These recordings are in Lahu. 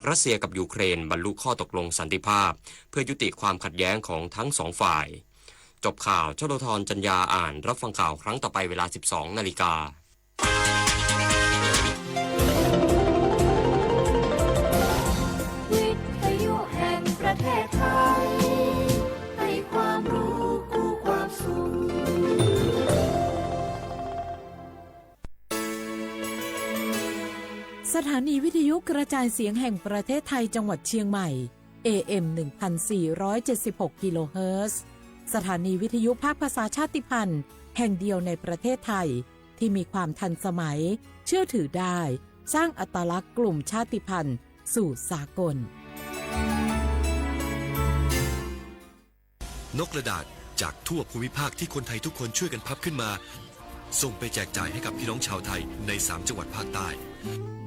รัสเซียกับยูเครนบรรลุข้อตกลงสันติภาพเพื่อยุติความขัดแย้งของทั้งสองฝ่าย จบข่าว ชลธร จันยา อ่าน รับฟังข่าวครั้งต่อไปเวลา สิบสองนาฬิกา วิทยุแห่งประเทศไทย ให้ความรู้คู่ความสุข สถานีวิทยุกระจายเสียงแห่งประเทศไทยจังหวัดเชียงใหม่ เอ เอ็ม หนึ่งพันสี่ร้อยเจ็ดสิบหก กิโลเฮิรตซ์ สถานีวิทยุภาคภาษาชาติพันธุ์แห่งเดียวในประเทศไทย ที่มีความทันสมัย เชื่อถือได้ สร้างอัตลักษณ์กลุ่มชาติพันธุ์สู่สากล นกกระดาษจากทั่วภูมิภาคที่คนไทยทุกคนช่วยกันพับขึ้นมา ส่งไปแจกจ่ายให้กับพี่น้องชาวไทยในสามจังหวัดภาคใต้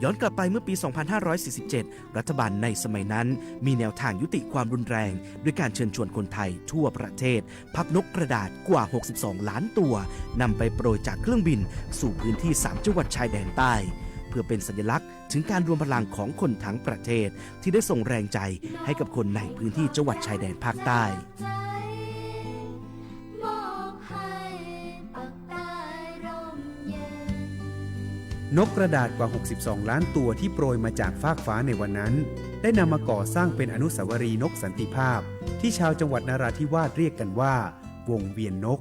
ย้อนกลับไปเมื่อปี สองพันห้าร้อยสี่สิบเจ็ด รัฐบาลในสมัยนั้นมีแนวทางยุติความรุนแรง ด้วยการเชิญชวนคนไทยทั่วประเทศ พับนกกระดาษกว่า หกสิบสองล้านตัว นำไปโปรยจากเครื่องบินสู่พื้นที่สามจังหวัดชายแดนใต้ เพื่อเป็นสัญลักษณ์ถึงการรวมพลังของคนทั้งประเทศ ที่ได้ส่งแรงใจให้กับคนในพื้นที่จังหวัดชายแดนภาคใต้ นกกระดาษกว่า หกสิบสองล้านตัวที่โปรยมาจากฟากฟ้าในวันนั้น ได้นำมาก่อสร้างเป็นอนุสาวรีย์นกสันติภาพ ที่ชาวจังหวัดนราธิวาสเรียกกันว่า วงเวียนนก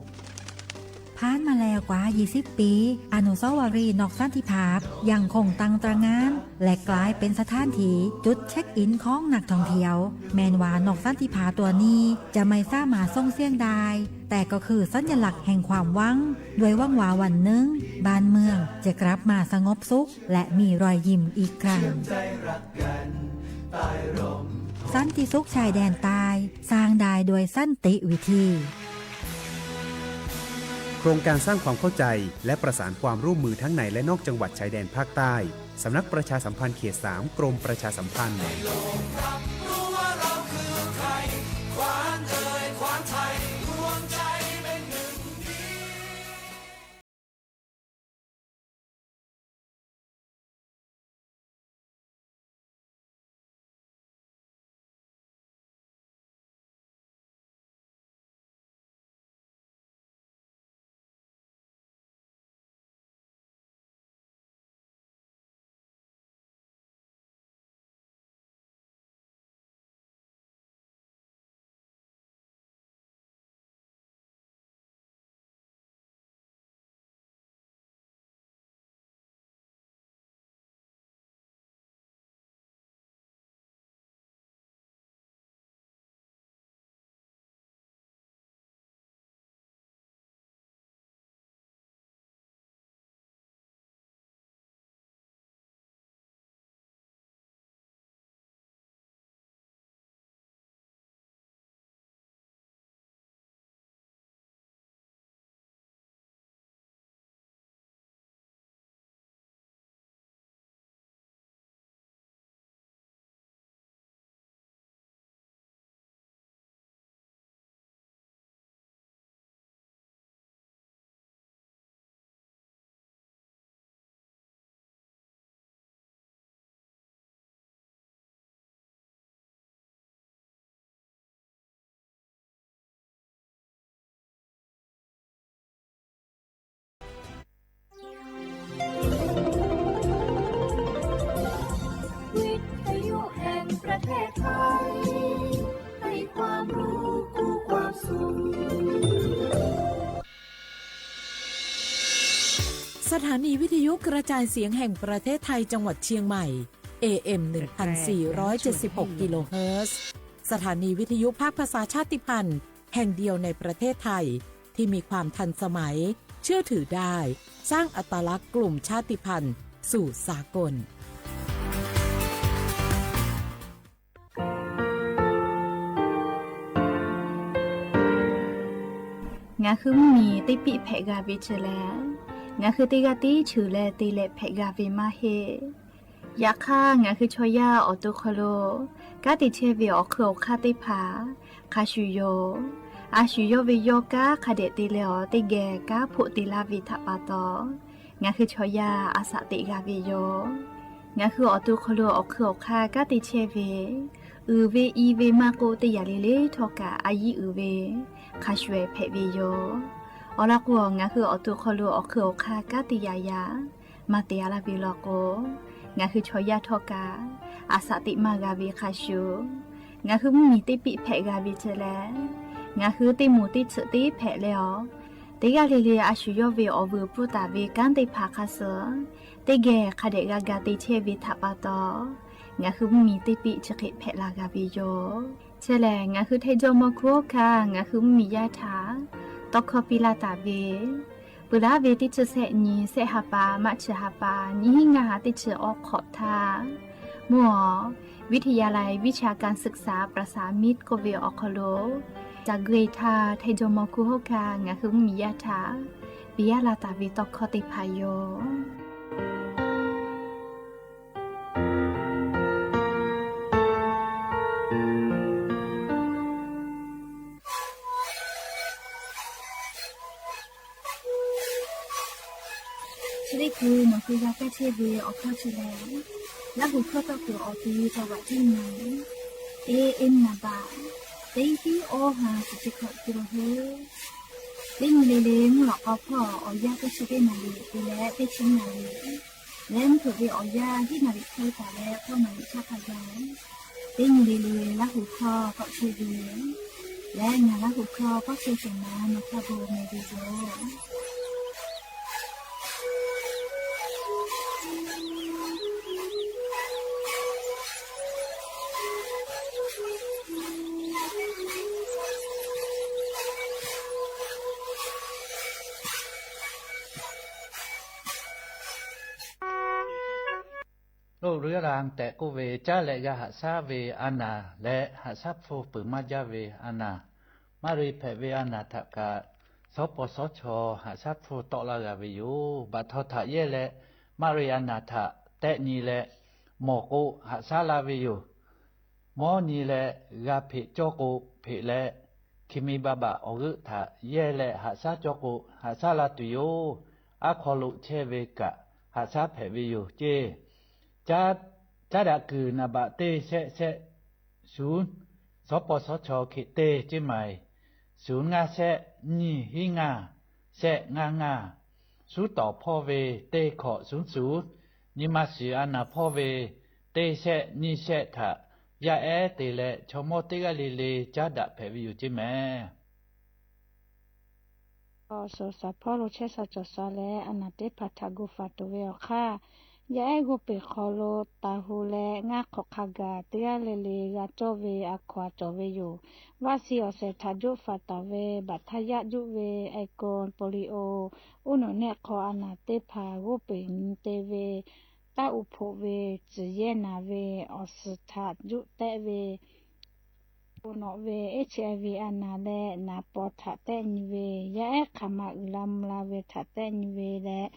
ผ่านมาแล้วกว่า ยี่สิบ ปี อนุสาวรีย์นกสันติภาพยังคงตั้งตระหง่าน และกลายเป็นสถานที่จุดเช็คอินของนักท่องเที่ยว แม้นว่านกสันติภาพตัวนี้จะไม่สามารถส่งเสียงได้ แต่ก็คือสัญลักษณ์แห่งความหวัง ด้วยหวังว่าวันหนึ่งบ้านเมืองจะกลับมาสงบสุข และมีรอยยิ้มอีกครั้ง สันติสุขชายแดนใต้ สร้างได้ด้วยสันติวิธี โครงการสร้างความเข้าใจและประสานความร่วมมือทั้งในและนอกจังหวัดชายแดนภาคใต้ สำนักประชาสัมพันธ์เขต สาม กรมประชาสัมพันธ์ วิทยุแห่งประเทศไทย ให้ความรู้คู่ความสุข สถานีวิทยุกระจายเสียงแห่งประเทศไทยจังหวัดเชียงใหม่ เอ เอ็ม หนึ่งพันสี่ร้อยเจ็ดสิบหก กิโลเฮิรตซ์ สถานีวิทยุภาคภาษาชาติพันธุ์แห่งเดียวในประเทศไทย ที่มีความทันสมัย เชื่อถือได้ สร้างอัตลักษณ์กลุ่มชาติพันธุ์สู่สากล Ngaˬ hui mvuhˇmiˬ teˇ piˆ hpehꞈ g'a ve chi lehˬ, ngaˬ hui teˇ g'aˇ tiˉ cheuˬ leh te leh hpehꞈ g'a ve maˇ heˆ. Yaꞈ hk'aˇ, ngaˬ hui chaw yaˇ awˬ to hk'aw lo kanˉ te chehˇ ve awˬ hk'eun awˬ hk'aˇ teˇ hpaˍ hk'a shuˍ yoˬ. A shuˍ yawˇ ve yawˇ kanˉ hk'a dehꞈ te leh awˬ teˇ geh kanˉ hpoˆ te laˇ ve htaꞈ pa taw, ngaˬ hui chaw yaˇ a shaꞈ teꞈ g'a ve yoˬ. Ngaˬ hui awˬ to hk'aw lo awˬ hk'ui awˬ hk'aˇ kanˉ te chehˇ ve, uiˍ ve i ve maˇ k'oˆ, teˇ yanˇ le le htawˇ kaꞈ a yiˉ uiˍ ve hk'a shuˍ ehˍ hpehꞈ ve yoˬ. Awˬ lawn k'o, ngaˬ hui awˬ to hk'aw lo awˬ hk'ui awˬ hk'aˇ kanˉ te yaꞈ yaꞈ maˇ te a laˇ ve law k'o, ngaˬ hui chaw yaˇ htawˇ kaꞈ a shaꞈ teꞈ maˇ g'a ve hk'a shuˍ, ngaˬ hui mvuhˇ miˬ teˇ piˆ hpehꞈ g'a ve ceh leh, ngaˬ hui teˇ moˍ teˇ tsuhꞈ teˇ hpehꞈ leh awˬ, teˇ g'aˇ le le a shu yawˇ ve awˬ vuiˬ pfuhˇ taˍ ve kanˉ teˇ hpaˍ hk'a suh teˇ geh hk'a dehꞈ g'a ga te chehˇ ve htaꞈ pa taw, ngaˬ hui mvuhˇ miˬ teˇ piˆ chi hk'e hpehꞈ la g'a ve yoˬ. Chehˇ lehˬ, ngaˬ hui Htaiˇ jawˇ mawˇ hkuˇ hawˉ hkanˇ ngaˬ hui mvuhˇ miˬ yaˇ htaꞈ tawˇ hkawˇ piˇ laˇ taˍ ve, peuˬ laˉ ve teˇ chi sehˆ nyi sehˆ ha pa maˇ chi ha pa nyiˇ hinˉ ngaˇ ha teˇ chi awˬ hk'awꞈ htaˇ, mvuhˇ awˬ วิทยาลัยวิชาการศึกษาประสานมิตร k'oˆ ve awˬ hk'aw lo ca gu e htaˇ, Htaiˇ jawˇ mawˇ hkuˇ hawˉ hkanˇ ngaˬ hui mvuhˇ miˬ yaˇ htaꞈ piˇ laˇ taˍ ve tawˇ hkawˇ teˇ hpaˍ yoˬ. Chi teˇ hkui nawˬ hui g'a kaˇ chehˇ ve awˬ hkawˇ chi lehˬ, Laˇ huˍ hkawˇ tawˇ kuiˬ awˬ te caw vaꞈ tiˉ nyi, teˇ eˉ naˍ baꞈ teˇ hiˉ awˇ ha suhˍ chi hkawꞈ te la hu. Teˇ nyi le le mvuhˇ lawꞈ k'aw hpawˇ awˬ yanˇ teˇ chi teˇ naˍ riˍ te leh teˇ chi naˍ riˍ leh mvuhˇ hpeuꞈ ve awˬ yanˇ hiˉ naˍ riˍ hk'e taˍ leh k'awˇ naˍ riˍ chaˇ hk'a gaˬ, teˇ nyi le le Laˇ huˍ hkawˇ k'awꞈ chehˇ ve leh ngaˬ Laˇ huˍ hkawˇ k'awꞈ chehˇ shehˍ ma nawˬ htaꞈ bon meh ve yoˬ. Loˆ ru yaˇ la tehꞈ k'oˆ ve, caˉ leh g'a haꞈ shaˉ ve a naˍ leh haꞈ shaˉ hpfuhˇ peuˬ maˇ jaˇ ve a naˍ, maˇ ri hpehꞈ ve a naˍ htaꞈ kaꞈ, shawˉ paw shawˉ chaw haꞈ shaˉ hpfuhˇ tawˆ laˇ g'a ve yoˬ. Baꞈ htaw htaꞈ yehˇ leh maˇ ri a naˍ htaꞈ tehˆ nyi leh, mawˬ k'o haꞈ shaˉ laˇ ve yoˬ. Mawˇ nyi leh g'a hpeꞈ cawˇ k'o hpeꞈ leh, hkiˬ mi ba baꞈ awˬ g'euˆ htaꞈ yehˇ leh haꞈ shaˉ cawˇ k'o haꞈ shaˉ la tuˬ yoˬ. Aˉ hk'aw lo chehˇ ve kaꞈ haꞈ shaˉ hpehꞈ ve yoˬ ceˇ. Caˉ, caˉ daꞈ kuiˬ naˍ baꞈ teˇ shehˆ shehˆ, suhˍ, shawˉ paw shawˉ chaw hk'e teˇ ceˇ maˬ, suhˍ ngaˇ shehˆ nyiˇ hiˉ ngaˇ shehˆ ngaˇ ngaˇ, suˉ tawˍ hpawˇ ve teˇ hkawꞈ suhˍ suhˍ, nyi ma shiˍ a naˍ hpawˇ ve teˇ shehˆ nyiˇ shehˆ htaꞈ yaˇ ehˉ te leh chaw mawˇ teˇ g'aˇ le le caˉ daꞈ hpehꞈ ve yoˬ ceˇ mehˍ. Awˬ suhˍ shaˍ hpawˇ lo chehˇ sha cawˬ sha leh a naˍ teˇ hpaˍ htaꞈ gu faˍ tuˬ ve awˬ hk'aˇ, yaˇ ehˉ g'oˇ peˬ hk'aw lo taˍ hu leh ngaˇ hk'awꞈ hk'a gaˬ teˇ g'aˇ le le g'a cawˇ ve a hkaw a cawˬ ve yoˬ. Vaˆ shi awˬ shehˍ htaꞈ joˆ faˍ taˍ ve, baꞈ htaˇ yaˆ juˆ ve, ไอโฟน โปลิโอ uˉ nawˬ nehˆ hk'aw a naˍ teˇ hpaˍ g'oˇ peˬ nyi te ve, taˇ uˍ hpoꞈ ve, tcuhˬ yehˇ naˍ ve, awˬ suhˍ htaꞈ juˆ tehˆ ve, Poˍ nawꞈ ve HIV a naˍ leh naˍ paw htaꞈ tehˆ nyi ve, yaˇ ehˉ hk'aˬ ma uiˍ la mvuh la ve htaꞈ tehˆ nyi ve leh,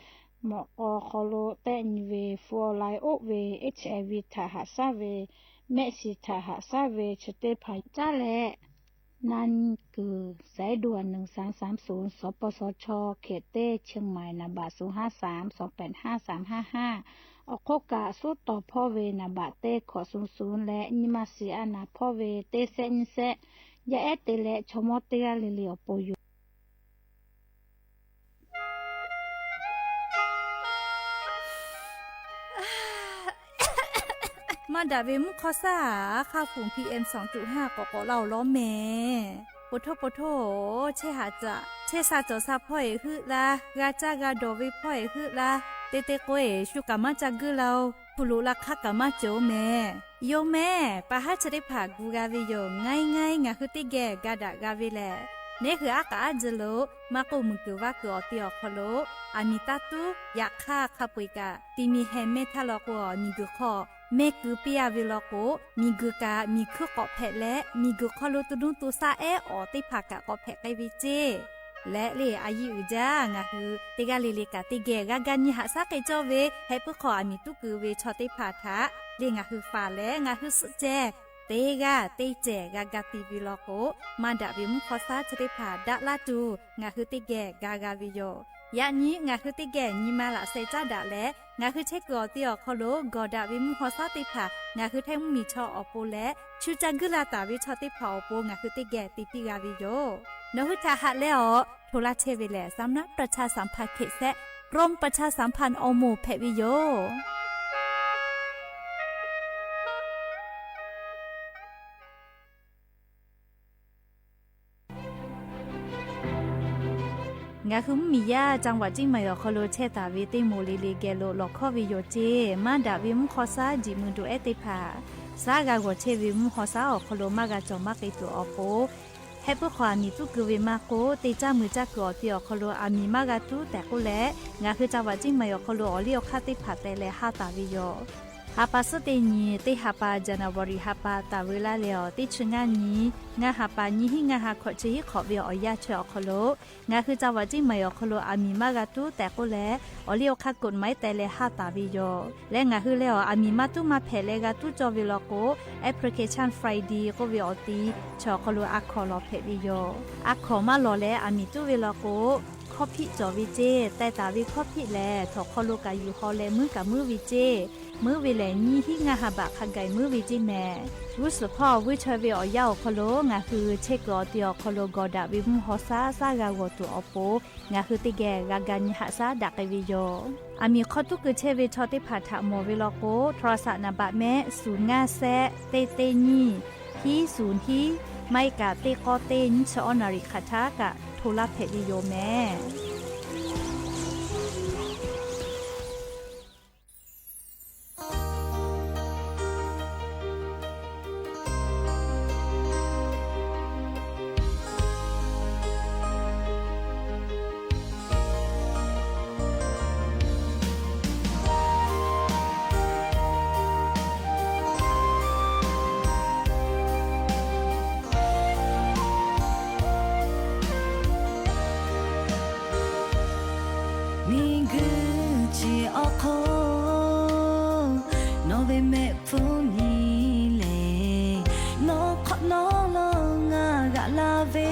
mawꞈ k'aw hk'aw lo tehˆ nyi ve, fu awˬ lai oˆ ve, HIV htaꞈ haꞈ shaˉ ve, mehˆ shiˍ htaꞈ haꞈ shaˉ ve chi teˇ hpaˍ caˉ leh, na nyi kuiˬ สายด่วน หนึ่งสามสามศูนย์ สปสช เขต เต้ เชียงใหม่ naˍ baꞈ ศูนย์ห้าสาม สองแปดห้า สามห้าห้า awˬ hk'oˆ kaꞈ suˉ tawˍ hpawˇ ve naˍ baꞈ teˇ hkawꞈ suhˍ suhˍ leh nyi ma shiˍ a naˍ hpawˇ ve teˇ shehˆ nyiˇ shehˆ, yaˇ ehˉ te leh chaw mawˇ teˇ g'aˇ le le awˬ pon yoˬ. Maˇ daꞈ ve mvuhˇ hk'aw saˉ, a hk'aˇ hpfuhˍ PM สองจุดห้า k'awꞈ k'awꞈ laˇ-oˬ lawˉ mehˍ. Po htoˇ po htoˇ-oˬ, chehˇ haꞈ caꞈ chehˇ sha cawˬ sha hpawˇ-eˬ heuˆ laˇ, g'a caˇ g'a dawˬ ve hpawˇ-eˬ heuˆ laˇ, te te k'o-eˬ shu kaꞈ maˇ ca guiˇ la-oˬ, hpu loꞈ la hk'aˇ kaꞈ maˇ cawˬ-oˬ mehˍ. Yoˬ mehˍ, pa haˉ chi teˇ hpaˍ gu g'a ve yoˬ. Ngaˇ iˉ ngaˇ iˉ ngaˬ hui teˇ geh ga daꞈ g'a ve lehˬ, neˉ hui aˉ k'aꞈ aˉ jeh lo maˇ k'oˆ, miˬ guiˬ vaˇ kuiˬ awˬ te awˬ hk'aw lo aˬ miˍ taˇ tuˉ yaꞈ hk'aˇ hk'a peu-eˬ kaꞈ ti mi heh mehˇ htaˇ law k'o, miˬ guiˬ hk'aw mehˇ keu piˇ-a ve law k'o, miˬ guiˬ kaꞈ miˬ hkuiˇ k'awꞈ hpehꞈ leh, miˬ guiˬ hk'aw lo tu nuˇ tu shaˆ ehˉ awˬ teˇ hpaˍ kaꞈ k'awꞈ hpehꞈ k'ai ve ceˇ. Leh le a yiˇ uiˍ jaˇ, ngaˬ hui teˇ g'aˇ le le kaꞈ teˇ geh g'a ga nyi haꞈ shaˉ k'ai cawˇ ve, heh puiˉ hk'aw aˬ miˍ tuˉ keu ve chaw teˇ hpaˍ htaꞈ le ngaˬ hui faˍ leh ngaˬ hui suhˆ ceh teˇ g'aˇ teˇ cehˬ g'a ga ti ve law k'o, maˇ daꞈ ve mvuhˇ hk'aw saˉ chi teˇ hpaˍ daꞈ laˇ tuˬ ngaˬ hui teˇ geh ga g'a ve yoˬ. Yaꞈ nyi ngaˬ hui teˇ geh nyi ma laꞈ sheh caˉ daꞈ leh, ngaˬ hui chehˇ kuiˬ awˬ te awˬ hk'aw lo gawˬ daꞈ ve mvuhˇ haw shaˉ teˇ hpaˍ ngaˬ hui Htaiˇ mvuhˇmiˬ chaw awˬ pon leh, chu caˇ guiˇ la taˍ ve chaw teˇ hpaˍ awˬ pon ngaˬ hui teˇ geh te piˇ g'a ve yoˬ. Nawˬ hui htaꞈ haꞈ leh awˬ hto laˇ chehˇ ve lehˬ, สำนักประชาสัมพันธ์เขต แซะ กรมประชาสัมพันธ์ awˬ moˍ hpehꞈ ve yoˬ. Ngaˬ hui mvuhˇmiˬ yaˇ จังหวัดเชียงใหม่ awˬ hk'aw lo chehˇ taˍ ve teˇ moˍ le le geh lo lawˬ hkawˇ ve yoˬ ceˇ. Maˇ daꞈ ve mvuhˇ haw shaˉ jiꞈ mui duˬ ehˉ teˇ hpaˍ, shaˉ g'a g'awˬ chehˇ ve mvuhˇ haw shaˉ awˬ hk'aw lo maˇ g'a cawˬ maˇ k'ai tuˬ awˬ pon, heh puiˉ hk'aw aˬ miˍ tuˉ keu ve maˇ k'oˆ, teˇ caˇ mui caˇ kuiˬ awˬ te awˬ hk'aw lo aˬ miˍ maˇ g'a tuˉ tehꞈ k'oˆ leh, ngaˬ hui จังหวัดเชียงใหม่ awˬ hk'aw lo awˬ liˇ awˬ hk'aˇ teˇ hpaˍ teh leh haˇ taˍ ve yoˬ. Ha pa suhˉ teˇ nyi, teˇ ha pa January ha pa taˍ veu laˇ leh awˬ teˇ chi ngaˇ nyi, ngaˇ ha pa nyiˇ hinˉ ngaˇ ha hkawꞈ chi hiˉ hk'awꞈ ve awˬ yanˇ chi awˬ hk'aw lo, ngaˬ hui จังหวัดเชียงใหม่ awˬ hk'aw lo aˬ miˍ maˇ g'a tuˉ tehꞈ k'oˆ leh, awˬ liˇ awˬ hk'aˇ กฎหมาย teh leh haˇ taˍ ve yoˬ. Leh ngaˬ hui lehˬ awˬ aˬ miˍ maˇ tuˉ maˇ hpehꞈ leh g'a tuˉ cawˇ ve law k'o, application Friday k'oˆ ve awˬ ti chi awˬ hk'aw lo a hkawˍ lawˬ hpehꞈ ve yoˬ. A hkawˍ maˇ lawˬ leh aˬ miˍ tuˉ ve law k'o, hkawˇ hpiˆ cawˬ ve ceˇ. Teh taˍ ve hkawˇ hpiˆ lehˬ, htawnˍ hk'aw lo kaꞈ yuˬ haw leh muiˉ kaꞈ muiˉ ve ceˇ. Muiˉ ve lehˬ, nyiˇ hinˉ ngaˇ ha baꞈ hk'a gaˬ muiˉ ve ceˇ mehˍ. G'uˇ suhˍ hpawˇ g'uˇ chaweh ve awˬ yanˇ awˬ hk'aw lo ngaˬ hui chehˇ kuiˬ awˬ te awˬ hk'aw lo gawˬ daꞈ ve mvuhˇ haw shaˉ shaˉ g'a g'awˬ tuˬ awˬ pon, ngaˬ hui teˇ geh g'a ga nyi haꞈ shaˉ daꞈ k'ai ve yoˬ. Aˬ miˍ hk'aw tuˉ keu chehˇ ve chaw teˇ hpaˍ htaꞈ mawˬ ve law k'o, โทรศัพท์ naˍ baꞈ mehˆ ศูนย์ ngaˇ แซะ teˇ teˇ nyiˇ, hiˉ ศูนย์ hiˉ, maˇ heˆ kaꞈ teˇ k'awˇ teˇ nyiˇ chi awˇ naˍ riˍ hk'aˬ htaˇ kaꞈ hto laˇ hpehꞈ ve yoˬ mehˍ. Miˬguiˬ chi awˬ hk'oˆ nawˬ ve mehˆ hpfuhˇ nyi lehˬ, nawˬ hk'awꞈ nawˉ lo ngaˬ g'aꞈ laˇ ve,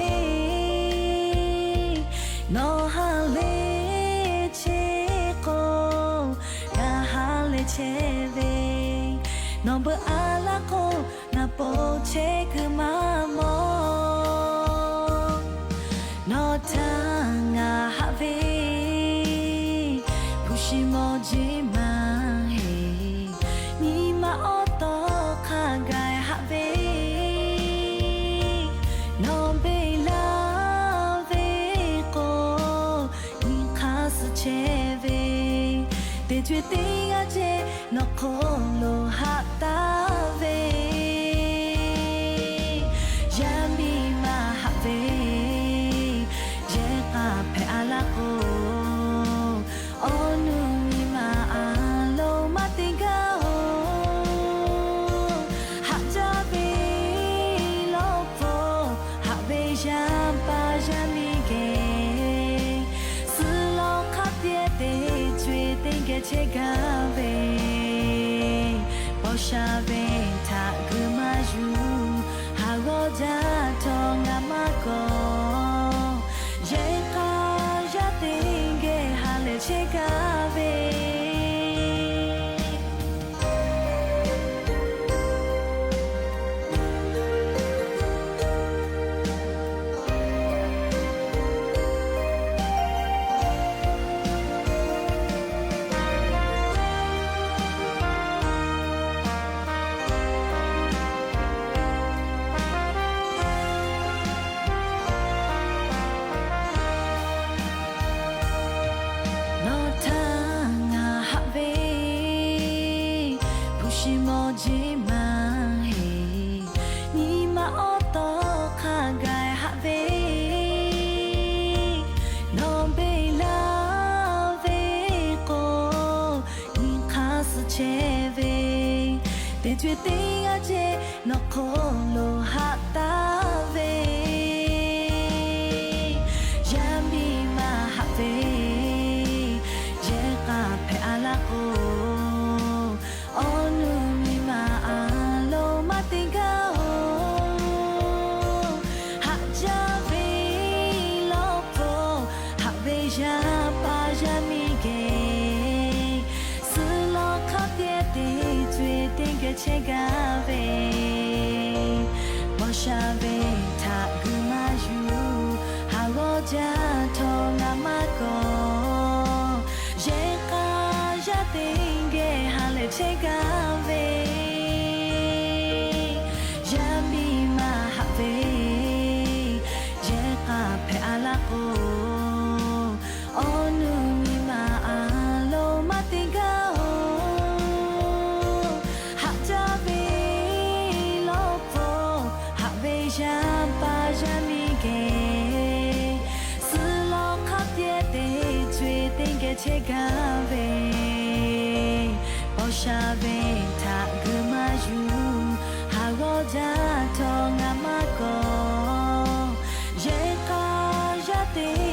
nawˬ ha lehˬ chehˇ k'o, ngaˬ ha lehˬ chehˇ ve, nawˬ beuꞈ a laˇ k'o, ngaˬ po chehˇ kuiˬ maˇ mawˬ. Nawˬ htaꞈ ngaˬ haꞈ ve, hpu shi mawˬ jeˇ maˇ heˆ. Nyi ma awˬ tawˍ hk'a gaˬ haꞈ ve, nawˬ beˬ laˇ ve k'o, nyi hk'aˇ suh chehˇ ve, teˇ co-e teˇ g'aˇ ceh nawˬ hk'oˆ lo haꞈ taˍ ve. Yaˇ miˇ ma haꞈ ve, yehˬ k'a hpehꞈ a laˇ k'o, awˬ nuˇ nyi ma a loˍ maˇ te gaˇ-oˬ. Haꞈ jaˇ ve lawˇ hpfuhˇ haꞈ ve yaˇ paˍ yaˇ miˇ geh, suhˍ lawˬ hk'a tiꞈ teˇ co-e teˇ geh chehˇ gaˇ ve, paw sha ve htaꞈ g'uiˬ maˇ yuˬ, haˍ g'awˇ jaˇ htawˇ ngaˬ maˇ kawꞈ, yehˬ k'a yaˇ teˇ geh ha lehˬ chehˇ gaˇ ve. Nawˬ htaꞈ ngaˬ haꞈ ve, hpu shi mawˬ jeˇ maˇ heˆ. Nyi ma awˬ tawˍ hk'a gaˬ haꞈ ve, nawˬ beˬ laˇ ve k'o, nyi hk'aˇ suh chehˇ ve, teˇ co-e teˇ g'aˇ ceh nawˬ hk'oˆ lo haꞈ taˍ ve. Yaˇ miˇ ma haꞈ ve, yehˬ k'a hpehꞈ a laˇ k'o, awˬ nuˇ nyi ma a loˍ maˇ te gaˇ-oˬ. Haꞈ jaˇ ve lawˇ hpfuhˇ haꞈ ve yaˇ paˍ Sha ve htaꞈ gu maˇ yuˬ, haˍ g'awˇ jaˇ htawˇ ngaˬ maˇ kawꞈ. Yehˬ k'a yaˇ teˇ geh ha lehˬ chehˇ gaˇ ve, yaˇ miˇ ma haꞈ ve yehˬ k'a hpehꞈ a laˇ k'o, awˬ nuˇ miˇ ma a loˍ maˇ te gaˇ-oˬ. Haꞈ jaˇ ve lawˇ hpfuhˇ haꞈ ve yaˇ paˍ yaˇ miˇ geh, suh lawˬ hk'a pehˍ teˇ co-e teˇ geh chehˇ gaˇ ve, paw sha ve htaꞈ gu maˇ yuˬ, haˍ g'awˇ jaˇ htawˇ ngaˬ maˇ kawꞈ. Yehˬ k'a yaˇ teˇ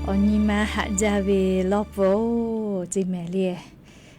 Awˬ nyi ma haꞈ jaˇ ve lawˇ peuˬ-oˬ, ceˇ mehˍ le.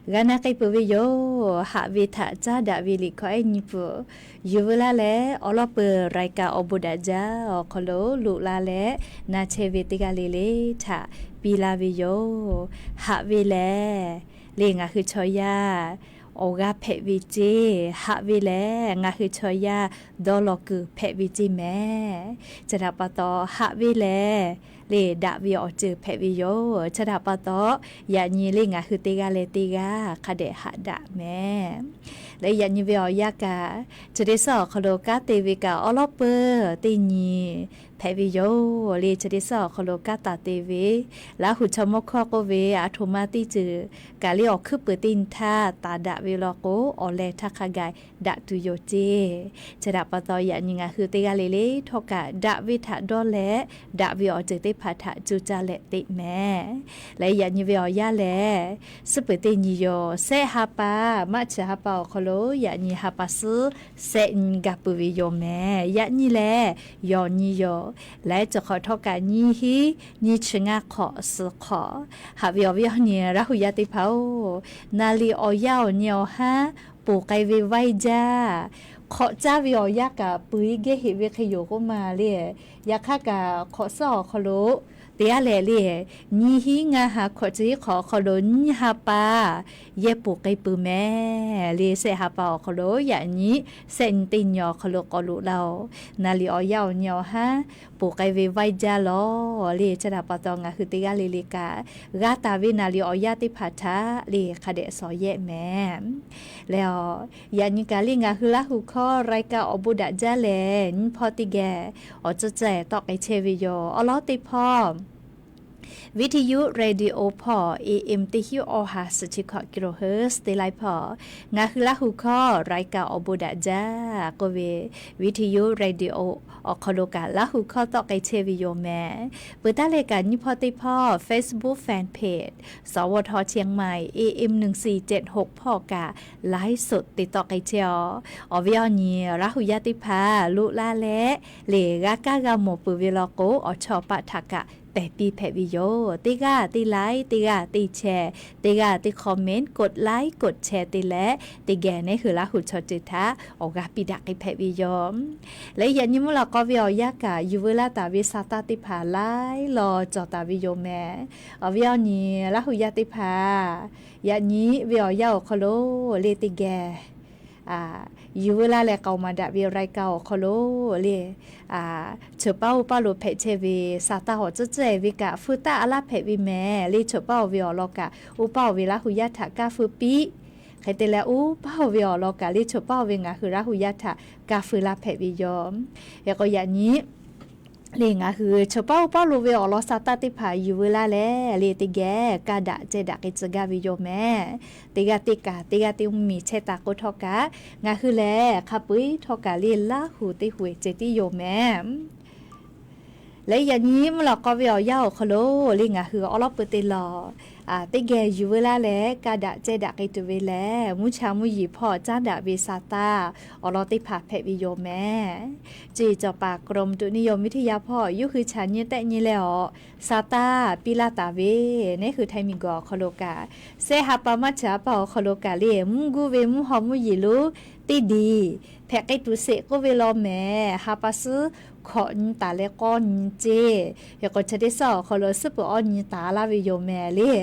G'a na k'ai peuˬ ve yoˬ. Haꞈ ve htaꞈ caˉ daꞈ ve liꞈ hkawˇ ehˉ nyi peuˬ. Yuˬ veu laˇ leh awˬ lawn peuˬ รายการ awˬ bon daꞈ jaˇ awˬ hk'aw lo loꞈ la leh na chehˇ ve teˇ g'aˇ le le htaꞈ piˇ laˇ ve yoˬ. Haꞈ ve lehˬ, le ngaˬ hui chaw yaˇ awˬ g'aˇ hpehꞈ ve ceˇ. Haꞈ ve lehˬ, ngaˬ hui chaw yaˇ dawˇ law kuiˬ hpehꞈ ve ceˇ mehˍ. Chi htaꞈ pa taw, haꞈ ve lehˬ, le daꞈ ve awˬ ceuˬ hpehꞈ ve yoˬ. Chi htaꞈ pa taw, yaꞈ nyi le ngaˬ hui teˇ g'aˇ leh teˇ g'aˇ hk'a dehꞈ haꞈ daꞈ mehˍ. Leh yaꞈ nyi ve awˬ yanˇ kaꞈ, chi teˇ suhˉ awˬ hk'aw lo kanˉ te ve kaꞈ awˬ lawn peuˬ teˇ nyi hpehꞈ ve yoˬ. Le chi teˇ suhˉ awˬ hk'aw lo kanˉ taˍ te ve, Laˇ huˍ chaw mawˇ hkawˇ k'oˆ ve, aˬ htoꞈ ma teˇ ceuˬ kaꞈ le awˬ hkuiˉ peuˬ teˇ nyi htaˇ taˍ daꞈ ve law k'o, awˬ leh htaˇ hk'a gaˬ daꞈ tuˬ yoˬ ceˇ. Chi htaꞈ pa taw, yaꞈ nyi ngaˬ hui teˇ g'aˇ le le htawˇ kaꞈ daꞈ ve htaꞈ dawˇ leh, daꞈ ve awˬ ceuˬ teˇ hpaˍ htaꞈ coˇ caˇ leh teꞈ mehˍ. Leh yaꞈ nyi ve awˬ yanˇ lehˬ, suhˉ peuˬ teˇ nyi yoˬ. Sehˆ ha pa, March ha pa awˬ hk'aw lo yaꞈ nyi ha pa suhˉ sehˆ nyi gaˬ peuˬ ve yoˬ mehˍ. Yaꞈ nyi lehˬ, yawˬ nyi yoˬ. Leh cawˬ hk'awꞈ htawˇ kaꞈ nyiˇ hinˉ nyiˇ chi ngaˇ hk'awꞈ suhˍ hk'awꞈ. Haꞈ ve awˬ viˉ awˬ nyi Laˇ huˍ yaˇ teˇ hpaˍ-oˬ, naˍ liꞈ awˬ yanˇ awˬ nyi awˬ haˉ ponˬ k'ai ve vaiˇ jaˇ. Hk'awꞈ caˇ ve awˬ yanˇ kaꞈ peuˬ-e geh heꞈ ve hk'e yoˬ k'oˆ ma le. Yaꞈ hk'aˇ kaꞈ hk'awꞈ suhˉ awˬ hk'aw lo teˇ g'aˇ leh le, nyiˇ hinˉ ngaˇ ha hk'awꞈ chi hiˉ hk'awꞈ awˬ hk'aw lo nyiˇ ha pa yehˇ ponˬ k'ai peuˬ mehˍ le. Sehˆ ha pa awˬ hk'aw lo yaꞈ nyi sehˆ nyi teˇ nyi awˬ hk'aw lo k'awꞈ loꞈ la-oˬ. Naˍ liꞈ awˬ yanˇ awˬ nyi awˬ haˉ ponˬ k'ai ve vaiˇ jaˇ lawˬ le. Chi htaꞈ pa taw, ngaˬ hui teˇ g'aˇ le le kaꞈ g'a taˍ ve naˍ liꞈ awˬ yanˇ teˇ hpaˍ htaꞈ le hk'a dehꞈ shawˍ yehˆ mehˍ. Leh, yaꞈ nyi kaꞈ le ngaˬ hui Laˇ huˍ hkawˇ รายการ awˬ bon daꞈ jaˇ lehˬ, nyiˇ hpawˇ teˇ geh awˬ tcuhˇ ceh tawˆ k'ai chehˇ ve yoˬ. Awˬ lawn teˇ hpawˇ Viˇ hti yuˆ radio hpawˇ A M teˇ hinˉ awˬ ha suhˍ chi hkawꞈ kilohertz teˇ laiˉ hpawˇ, ngaˬ hui Laˇ huˍ hkawˇ รายการ awˬ bon daꞈ jaˇ k'oˆ ve, Viˇ hti yuˆ radio awˬ hk'aw lo kaꞈ Laˇ huˍ hkawˇ tawˆ k'ai chehˇ ve yoˬ mehˍ. Peuˬ taˉ leh kaꞈ nyiˇ hpawˇ teˇ hpawˇ Facebook fan page สวท เชียงใหม่ A M หนึ่งสี่เจ็ดหก hpawˇ kaꞈ ไลฟ์สด te tawˆ k'ai chehˇ-oˬ. Awˬ viˉ awˬ nyi Laˇ huˍ yaˇ teˇ hpaˍ loꞈ la leh, le g'a kaˇ g'a mawˬ peuˬ ve law k'o, awˬ chawˇ awˬ paˆ htaꞈ kaꞈ pehˬ piˇ hpehꞈ ve yoˬ. Teˇ g'aˇ teˇ like, teˇ g'aˇ teˇ share, teˇ g'aˇ teˇ comment, กดไลค์ กดแชร์ te leh, teˇ geh neˉ hui Laˇ huˍ chaw ceuˬ htaꞈ awˬ g'aˇ piˇ daꞈ k'ai hpehꞈ ve yoˬ. Leh yaꞈ nyi mvuhˇ lawꞈ k'aw ve awˬ yanˇ kaꞈ yuˬ veu laˇ taˍ ve sa taˇ teˇ hpaˍ laiˉ law cawˬ taˍ ve yoˬ mehˍ. Awˬ viˉ awˬ nyi Laˇ huˍ yaˇ teˇ hpaˍ, yaꞈ nyi ve awˬ yanˇ awˬ hk'aw lo le teˇ geh yuˬ veu laˇ leh k'aoˍ maˍ daꞈ ve รายการ awˬ hk'aw lo le, cheuˬ paˉ oˇ paˉ lo hpehꞈ chehˇ ve sa taˇ awˬ tcuhˉ tcuhˉ-e ve kaꞈ feu taˆ a laˇ hpehꞈ ve mehˍ le. Cheuˬ paˉ-oˬ ve awˬ lawn kaꞈ oˇ paˉ-oˬ ve Laˇ huˍ yaˇ htaꞈ kaˇ feu piˇ. Hk'e te leh oˇ paˉ-oˬ ve awˬ lawn kaꞈ le cheuˬ paˉ-oˬ ve ngaˬ hui Laˇ huˍ yaˇ htaꞈ kaˇ feu laˇ hpehꞈ ve yoˬ. Hk'e k'o yaꞈ nyi le ngaˬ hui cheuˬ paˉ oˇ paˉ lo ve awˬ lawn sa taˇ teˇ hpaˍ yuˬ veu laˇ leh le teˇ geh kaˇ daꞈ ceh daꞈ k'ai tcuh gaˇ ve yoˬ mehˍ. Teˇ g'aˇ teˇ kaꞈ teˇ g'aˇ teˇ mvuhˇmiˬ chehˇ taˍ k'o htawˇ kaꞈ, ngaˬ hui lehˬ hk'a peu-eˬ htawˇ kaꞈ le Laˇ huˍ teˇ huˍ ceh tiˉ yoˬ mehˍ. Leh yaꞈ nyi mvuhˇ lawꞈ k'aw ve awˬ yanˇ awˬ hk'aw lo le ngaˬ hui awˉ lawˉ peu te lawˬ teˇ geh yuˬ veu laˇ leh kaˇ daꞈ ceh daꞈ k'ai tuˬ ve lehˬ, mvuhˇ cha mvuhˇ yiˍ hpawˇ caˉ daꞈ ve sa taˇ awˬ lawn teˇ hpaˍ hpehꞈ ve yoˬ mehˍ. Ceˇ cawˬ paˍ กรมอุตุนิยมวิทยา hpawˇ yawˇ hui chaꞈ nyi tehˆ nyi leh awˬ sa taˇ piˇ laˇ taˍ ve, neˉ hui Htaiˇ miˬguiˬ awˬ hk'aw lo kaꞈ, sehˆ ha pa March ha pa awˬ hk'aw lo kaꞈ le mvuhˇ guˇ ve mvuhˇ haw mvuhˇ yeˬ lonˉ teˇ diˬ hpehꞈ k'ai tuˬ sheˍ k'oˆ ve law mehˍ. Ha pa suhˉ hkawꞈ nyi taˍ leh k'awˇ nyi ceˇ. Hk'e k'o chi teˇ suhˉ awˬ hk'aw lo suhˉ peuˬ awˇ nyi taˍ laˇ ve yoˬ mehˍ le.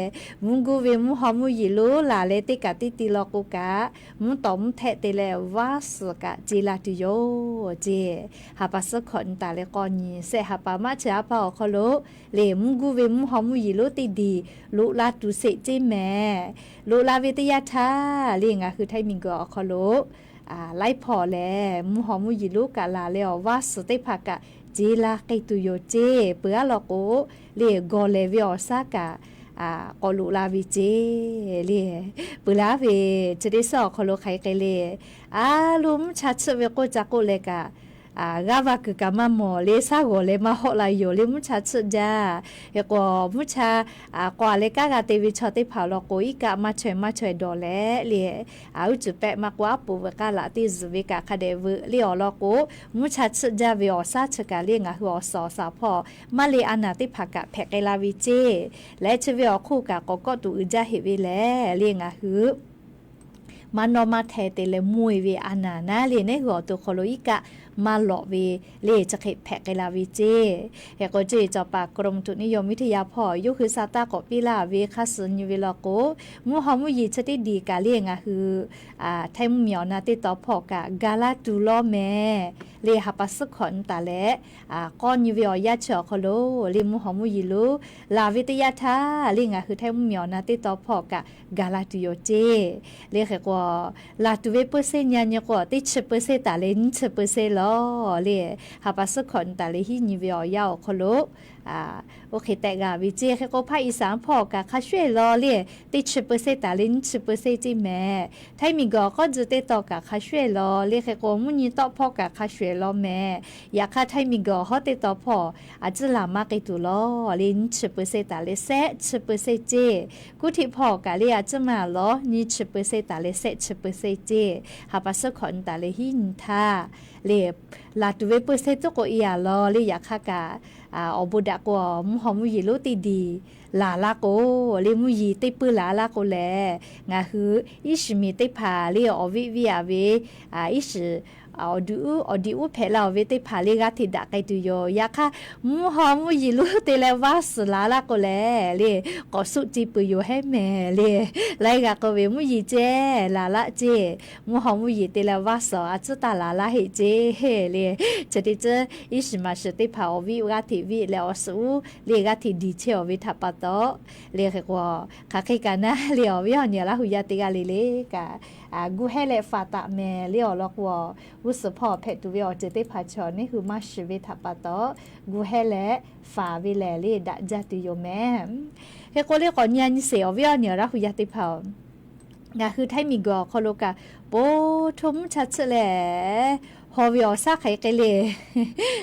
Mvuhˇ guˇ ve mvuhˇ haw mvuhˇ yeˬ lonˉ laˬ leh teˇ kaꞈ teˇ ti law k'o kaꞈ, mvuhˇ tawˍ mvuhˇ htehˆ te leh vaˇ suhˍ kaꞈ ce la tuˬ yoˬ ceˇ. Ha pa suhˉ hkawꞈ nyi taˍ leh k'awˇ nyi, sehˆ ha pa March ha pa awˬ hk'aw lo le mvuhˇ guˇ ve mvuhˇ haw mvuhˇ yeˬ lonˉ teˇ diˬ loꞈ la tuˬ sheˍ ceˇ mehˍ. Loꞈ la ve teˇ yanˇ htaˇ le ngaˬ hui Htaiˇ miˬguiˬ awˬ hk'aw lo laiˉ hpawˇ lehˬ mvuhˇ haw mvuhˇ yeˬ lonˉ kaꞈ laˬ leh awˬ vaˇ suhˍ teˇ hpaˍ kaꞈ ce la k'ai tuˬ yoˬ ceˇ. Peuˬ aˉ law k'o le gawˬ lehˬ ve awˬ shaˉ kaꞈ k'awꞈ loꞈ la ve ceˇ le. Peuˬ laˇ ve chi teˇ suhˉ awˬ hk'aw lo hk'aˬ hk'e le, a lo mvuhˇ cha tsuhˆ ve k'oˆ ca k'oˆ leh kaꞈ g'aˇ va kuiˬ kaꞈ maˇ mawˬ le, shaˉ g'awˬ leh maˇ hawˆ la yoˬ le, mvuhˇ cha tsuhˆ jaˇ. Hk'e k'o, mvuhˇ cha k'awꞈ leh kanˉ g'a te ve chaw teˇ hpaˍ law k'o, iˉ kaˆ maˇ chaweh maˇ chaweh dawˬ leh le, uˉ cuˬ pehˆ maˇ k'o, aˉ poꞈ veuꞈ k'aˇ laꞈ teˇ zuhˬ ve kaꞈ hk'a dehꞈ veuꞈ le awˬ lawn k'o, mvuhˇ cha tsuhˆ jaˇ ve awˬ shaˉ chi kaꞈ le ngaˬ hui awˬ suhˍ awˬ shaˍ hpawˇ maˇ le a naˍ teˇ hpaˍ kaꞈ hpehꞈ k'ai la ve ceˇ. Leh chi ve awˬ hk'oˆ kaꞈ k'awꞈ kawˆ tuˬ uiˍ jaˇ heꞈ ve lehˬ le ngaˬ hui maˇ nawˇ maˇ hteh te leh mvuhˇ e ve a naˍ naˉ le, neˉ hui awˬ to hk'aw lo iˉ kaˆ maˇ lawꞈ ve le chi hk'e hpehꞈ k'ai la ve ceˇ. Hk'e k'o, cuˇ yiˍ cawˬ paˍ กรมอุตุนิยมวิทยา hpawˇ yawˇ hui sa taˇ k'awꞈ piˇ laˇ ve hk'a shuˍ nyi ve law k'o, mvuhˇ haw mvuhˇ yeˬ chi teˇ diˬ kaꞈ le ngaˬ hui Htaiˇ mvuhˇ miˬ awˬ na teˇ taw hpawˇ kaꞈ ga laˇ tuˬ lawˇ mehˍ le, ha pa suhˉ hkawꞈ nyi taˍ leh, k'awˇ nyi ve awˬ yanˇ chi awˬ hk'aw lo le mvuhˇ haw mvuhˇ yeˬ lo laˬ ve teˇ yanˇ htaˇ le ngaˬ hui Htaiˇ mvuhˇ miˬ awˬ na teˇ taw hpawˇ kaꞈ ga laˇ tuˬ yoˬ ceˇ. Le hk'e k'o, laˬ tuˬ ve เปอร์เซ็นต์ nyi nyi k'o, teˇ chi เปอร์เซ็นต์ taˍ leh nyiˇ chi เปอร์เซ็นต์ lawˇ le, ha pa suhˉ hkawꞈ nyi taˍ leh hiˉ nyi ve awˬ yanˇ awˬ hk'aw lo oˇ hk'e tehꞈ g'a ve ceˇ. Hk'e k'o, ภาคอีสาน hpawˇ kaꞈ hk'a shuˍ shuˍ lawˇ le, teˇ chi เปอร์เซ็นต์ taˍ leh nyiˇ chi เปอร์เซ็นต์ ceˇ mehˍ. Htaiˇ miˬ guiˬ awˬ k'awˇ tcuh teˇ taw kaꞈ hk'a shuˍ shuˍ lawˇ le, hk'e k'o mvuhˇ nyi tawˆ hpawˇ kaꞈ hk'a shuˍ shuˍ lawˇ mehˍ. Yaꞈ hk'aˇ, Htaiˇ miˬ guiˬ awˬ hawˉ teˇ taw hpawˇ a ciˉ laˬ maˇ k'ai tuˬ lawˇ le, nyiˇ chi เปอร์เซ็นต์ taˍ leh shehˆ chi เปอร์เซ็นต์ ceˇ. Kuˉ htiˆ hpawˇ kaꞈ le a ciˉ maˇ lawˇ, nyiˇ chi เปอร์เซ็นต์ taˍ leh shehˆ chi เปอร์เซ็นต์ ceˇ. Ha pa suhˉ hkawꞈ nyi taˍ leh hiˉ nyi htaˇ le, laˬ tuˬ ve เปอร์เซ็นต์ tuˉ k'o e a lawˇ le, yaꞈ hk'aˇ kaꞈ awˬ bon daꞈ k'o, mvuhˇ haw mvuhˇ yeˬ lonˉ teˇ diˬ laˬ laˇ k'o le, mvuhˇ yeˬ teˇ puiˉ laˬ laˇ k'o lehˬ, ngaˬ hui iˉ shiˍ miˬ teˇ hpaˍ le awˬ viˆ viˆ a ve, iˉ shiˍ awˬ diꞈ uˉ hpehꞈ la awˬ ve teˇ hpaˍ le g'a hteꞈ daꞈ k'ai tuˬ yoˬ. Yaꞈ hk'aˇ, mvuhˇ haw mvuhˇ yeˬ lonˉ te leh vaˇ suhˍ laˬ laˇ k'o lehˬ le, k'awꞈ suˆ ce peuˬ yoˬ hehˉ mehˍ le. Laiˉ g'a k'oˆ ve, mvuhˇ yeˬ ceh laˬ laˇ ceˇ. Mvuhˇ haw mvuhˇ yeˬ te leh vaˇ suhˍ a ciˉ taˇ laˬ laˇ heˆ ceˇ le. Chi teˇ ceuˬ iˉ shiˍ maˍ shiˍ teˇ hpaˍ awˬ viˆ g'a hteꞈ viˆ leh awˬ suhˍ uˉ le g'a hteꞈ diˬ chehˇ awˬ ve htaꞈ pa taw le, hk'e k'o, hk'aˬ hk'e kaꞈ naˉ le awˬ viˉ awˬ nyi Laˇ huˍ yaˇ teˇ g'aˇ le le kaꞈ gu hehˉ leh faˍ taˍ mehˍ le awˬ lawn k'o, g'uˇ suhˍ hpawˇ hpehꞈ tuˬ ve awˬ ceuˬ teˇ hpaˍ chaw neˉ hui maˇ shiˍ ve htaꞈ pa taw, gu hehˉ leh faˍ ve lehˬ le daꞈ jaˇ tuˬ yoˬ mehˍ. Hk'e k'o le, k'awꞈ nyi a nyi sheˍ awˬ viˉ awˬ nyi Laˇ huˍ yaˇ teˇ hpaˍ-oˬ, ngaˬ hui Htaiˇ miˬ guiˬ awˬ hk'aw lo kaꞈ po hto mvuhˇ cha tsuhˆ leh hawˬ ve awˬ shaˉ hk'aˬ hk'e le,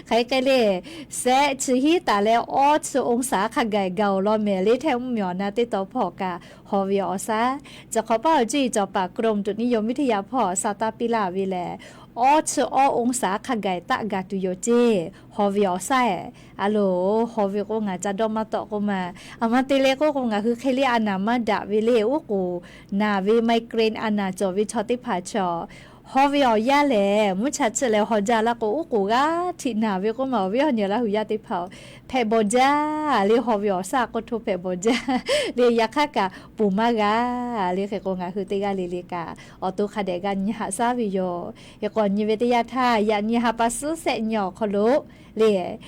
hk'aˬ hk'e le, shehˆ chi hiˉ taˍ leh awˇ chi องศา hk'a gaˬ gaˬ awˬ lawn mehˍ le, Htaiˇ mvuhˇ miˬ awˬ na teˇ taw hpawˇ kaꞈ hawˬ ve awˬ shaˉ. Chi hk'awꞈ paˇ awˬ cuˇ yiˍ cawˬ paˍ กรมอุตุนิยมวิทยา hpawˇ sa taˇ piˇ laˇ ve lehˬ, awˇ chi awˇ องศา hk'a gaˬ taˆ gaˬ tuˬ yoˬ ceˇ. Hawˬ ve awˬ shaˉ-ehˍ, a loˬ, hawˬ ve k'o ngaˬ ca dawˇ maˇ tawˆ k'oˆ ma. A ma te leh k'oˆ k'o, ngaˬ hui hk'e le a naˍ maˇ daꞈ ve le, oˉ k'oˍ naˍ ve ไมเกรน a naˍ cawˬ ve chaw teˇ hpaˍ chaw hawˬ ve awˬ yaˇ lehˬ, mvuhˇ cha tsuhˆ leh hawˬ jaˇ laˇ k'o, oˉ k'oˍ g'aˇ htiꞈ naˍ ve k'oˆ ma. Awˬ viˉ awˬ nyi Laˇ huˍ yaˇ teˇ hpaˍ-oˬ, hpehꞈ bawˬ jaˇ le, hawˬ ve awˬ shaˉ k'oˆ hto hpehꞈ bawˬ jaˇ le, yaꞈ hk'aˇ kaꞈ ponˬ maˇ g'a le. Hk'e k'o, ngaˬ hui teˇ g'aˇ le le kaꞈ awˬ to hk'a dehꞈ g'a nyi haꞈ shaˉ ve yoˬ. Hk'e k'o, nyi ve teˇ yanˇ htaˇ, yaꞈ nyi ha pa suhˉ shehˆ nyi awˬ hk'aw lo le,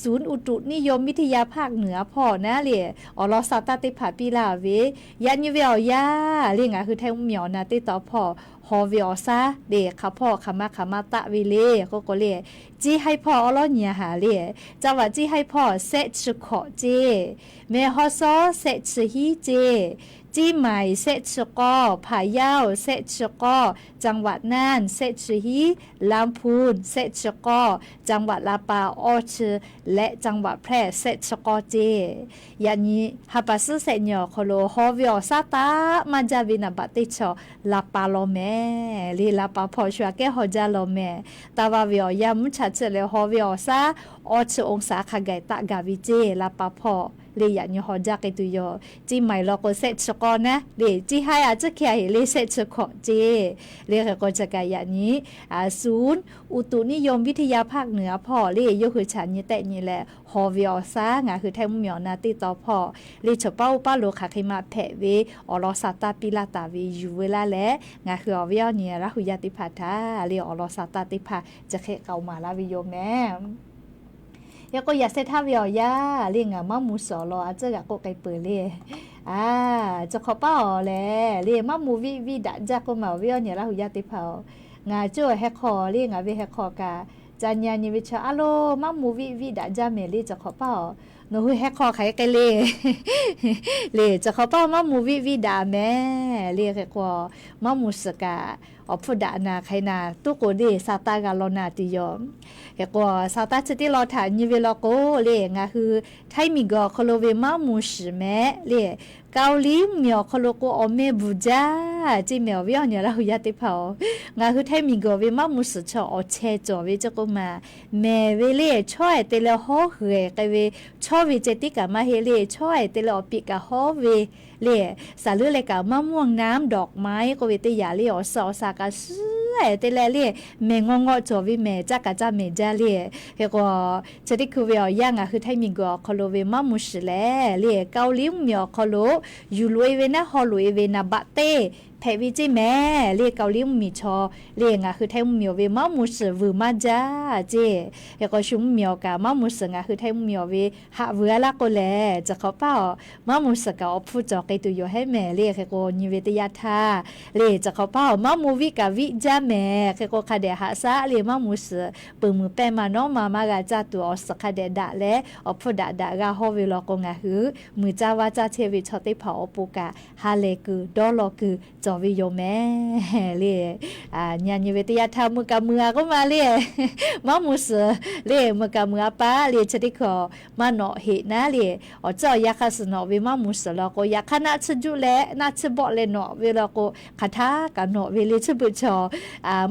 ศูนย์อุตุนิยมวิทยาภาคเหนือ hpawˇ naˉ le, awˬ lawn sa taˇ teˇ hpaˍ piˇ laˇ ve, yaꞈ nyi ve awˬ yanˇ le, ngaˬ hui Htaiˇ mvuhˇ miˬ awˬ na teˇ taw hpawˇ hawˬ ve awˬ shaˉ le, hk'a hpawˇ hk'aˬ ma hk'aˬ ma taˆ ve le k'oˆ k'o le, Ciˇ haiˇ hpawˇ awˉ lawˉ nyi a haˍ le, จังหวัด Ciˇ haiˇ hpawˇ shehˆ chi hkawꞈ ceˇ, Mehˬ hawˇ sawˉ shehˆ chi hiˉ ceˇ, Ciˇ maiˍ shehˆ chi k'awˇ, พะเยา shehˆ chi k'awˇ, จังหวัดน่าน shehˆ chi hiˉ, ลำพูน shehˆ chi k'awˇ, จังหวัดลำปาง awˇ chi, leh จังหวัดแพร่ shehˆ chi k'awˇ ceˇ. Yaꞈ nyi ha pa suhˉ shehˆ nyi awˬ hk'aw lo hawˬ ve awˬ shaˉ taˆ maˇ jaˇ ve naˍ baꞈ teˇ chaw ลำปาง law mehˍ le. ลำปาง hpawˇ shu aꞈ kehˉ hawˬ jaˇ law mehˍ. Taˇ va ve awˬ yanˇ mvuhˇ cha tsuhˆ leh hawˬ ve awˬ shaˉ awˇ chi องศา hk'a gaˬ taˆ gaˬ ve ceˇ. ลำปาง hpawˇ le yaꞈ nyi hawˬ jaˇ k'ai tuˬ yoˬ. Ciˇ maiˍ law k'o shehˆ chi k'awˇ naˉ le, Ciˇ haiˇ a ciˉ hk'e a heˍ le shehˆ chi hkawꞈ ceˇ. Le hk'e k'o, chi kaꞈ yaꞈ nyi ศูนย์อุตุนิยมวิทยาภาคเหนือ hpawˇ le yawˇ hui chaꞈ nyi tehˆ nyi leh hawˬ ve awˬ shaˉ ngaˬ hui Htaiˇ mvuhˇ miˬ awˬ na teˇ taw hpawˇ le chaw paˉ oˇ paˉ lo hk'aˬ hk'e ma hpehꞈ ve awˬ lawn sa taˇ piˇ laˇ taˍ ve yuˬ veu laˇ leh, ngaˬ hui awˬ viˉ awˬ nyi Laˇ huˍ yaˇ teˇ hpaˍ htaꞈ le awˬ lawn sa taˇ teˇ hpaˍ chi hk'e k'aoˍ maˍ laˇ ve yoˬ mehˍ. Yaꞈ k'o yaꞈ sheh htaˇ ve awˬ yanˇ le ngaˬ maˇ mvuh suhˍ awˬ lawn a tcuhˉ g'aꞈ k'oˆ k'ai peuˬ le. A, chi hk'awꞈ paˉ awˬ lehˬ le, maˇ mvuh viˆ viˆ daꞈ jaˇ k'oˆ ma awˬ viˉ awˬ nyi Laˇ huˍ yaˇ teˇ hpaˍ-oˬ. Ngaˬ cuˇ heh hk'aw le ngaˬ ve heh hk'aw kaꞈ ca nyi a nyi ve chaw a loˬ maˇ mvuh viˆ viˆ daꞈ jaˇ mehˍ le. Chi hk'awꞈ paˉ awˬ nawˬ hui heh hk'aw hk'aˬ hk'e k'ai le le, chi hk'awꞈ paˉ maˇ mvuh viˆ viˆ daꞈ mehˍ le. Hk'e k'o, maˇ mvuh suhˍ kaꞈ Awˬ hpfuhˇ daꞈ naˍ hk'e naˍ tuˉ k'o le, sa taˇ g'a law naˍ tuˬ yoˬ. Hk'e k'o, sa taˇ chi teˇ lawn htaꞈ nyi ve law k'o le, ngaˬ hui htaiˇ miˬguiˬ awˬ hk'aw lo ve maˉ mu shiˍ mehˍ le, Kaoˍliˇ mvuhˇmiˬ awˬ hk'aw lo k'o awˬ meh bvuhˬ jaˇ ceˇ mehˍ. Awˬ viˉ awˬ nyi Laˇ hu yaˇ teˇ hpaˍ-oˬ, ngaˬ hui htaiˇ miˬguiˬ ve maˉ mu shiˍ chaw awˬ chehˇ cawˬ ve ceˇ k'oˆ maˬ, mehˍ ve le, chawˇ ehˍ te leh hawˉ hui ehˍ k'ai ve, chawˇ ve ceh tiˉ kaꞈ maˇ heˆ le, chawˇ ehˍ te leh awˬ piꞈ kaꞈ hawˉ ve le, saˍ leuˉ leh kaꞈ maˇ mvuhˇ naˉ dawꞈ ma-e k'oˆ ve teˇ yanˇ le, awˬ suhˍ awˬ shaˍ kaꞈ suhˉ ehˍ te leh le, mehˍ ngawˇ ngawˆ cawˬ ve mehˍ, caˇ kaꞈ caˇ mehˍ jaˇ le. Hk'e k'o, chi teˇ hkui ve awˬ yanˇ ngaˬ hui htaiˇ miˬguiˬ awˬ hk'aw lo ve maˉ mu shiˍ lehˬ le, Kaoˍliˇ mvuhˇmiˬ awˬ hk'aw lo yuˬ loꞈ-e ve naˉ haw loꞈ-e ve naˍ baꞈ teˇ hpehꞈ ve ceˇ mehˍ le. Kaoˍliˇ mvuhˇmiˬ chaw le, ngaˬ hui htaiˇ mvuhˇmiˬ awˬ ve maˉ mu shiˍ vuiˬ maˇ jaˇ ceˇ. Hk'e k'o, shu mvuhˇmiˬ awˬ kaꞈ maˉ mu shiˍ ngaˬ hui htaiˇ mvuhˇmiˬ awˬ ve haꞈ vuiˬ-a laˇ k'oˆ lehˬ, chi hk'awꞈ paˇ-oˬ, maˉ mu shiˍ kaꞈ awˬ hpfuhˇ cawˬ k'ai tuˬ yoˬ hehˉ mehˍ le. Hk'e k'o, nyi ve teˇ yanˇ htaˇ le, chi hk'awꞈ paˇ-oˬ, maˉ mu viˆ kaꞈ viˆ jaˇ mehˍ. Hk'e k'o, hk'a dehꞈ haꞈ shaˉ le, maˉ mu shiˍ peuˬ muiˬ pehˇ ma nawˉ ma maˇ g'a caˇ tuˬ, awˬ suhˍ hk'a dehꞈ daꞈ leh awˬ hpfuhˇ daꞈ daꞈ g'a hawˇ ve law k'o, ngaˬ hui muiˬ caˇ vaˇ caˇ chehˇ ve chaw teˇ hpaˍ awˬ pon kaꞈ ha lehˬ kuiˬ dawˇ law kuiˬ cawˬ ve yoˬ mehˍ le. Nyi nyi ve teˇ yanˇ htaˇ muiˬ kaꞈ muiˬ-a k'oˆ ma le, maˉ mu shiˍ le, muiˬ kaꞈ muiˬ-a paˉ le, chi teˇ hkui maˇ nawꞈ heꞈ naˉ le, awˬ tcuhˉ awˬ yanˇ hk'a suhˍ nawꞈ ve maˉ mu shiˍ law k'o, yaꞈ hk'aˇ naˆ tsuhˇ juˆ leh naˆ tsuhˇ bawˆ leh nawꞈ ve law k'o, hk'aˬ htaˇ kaꞈ nawꞈ ve le. Chi beuꞈ chaw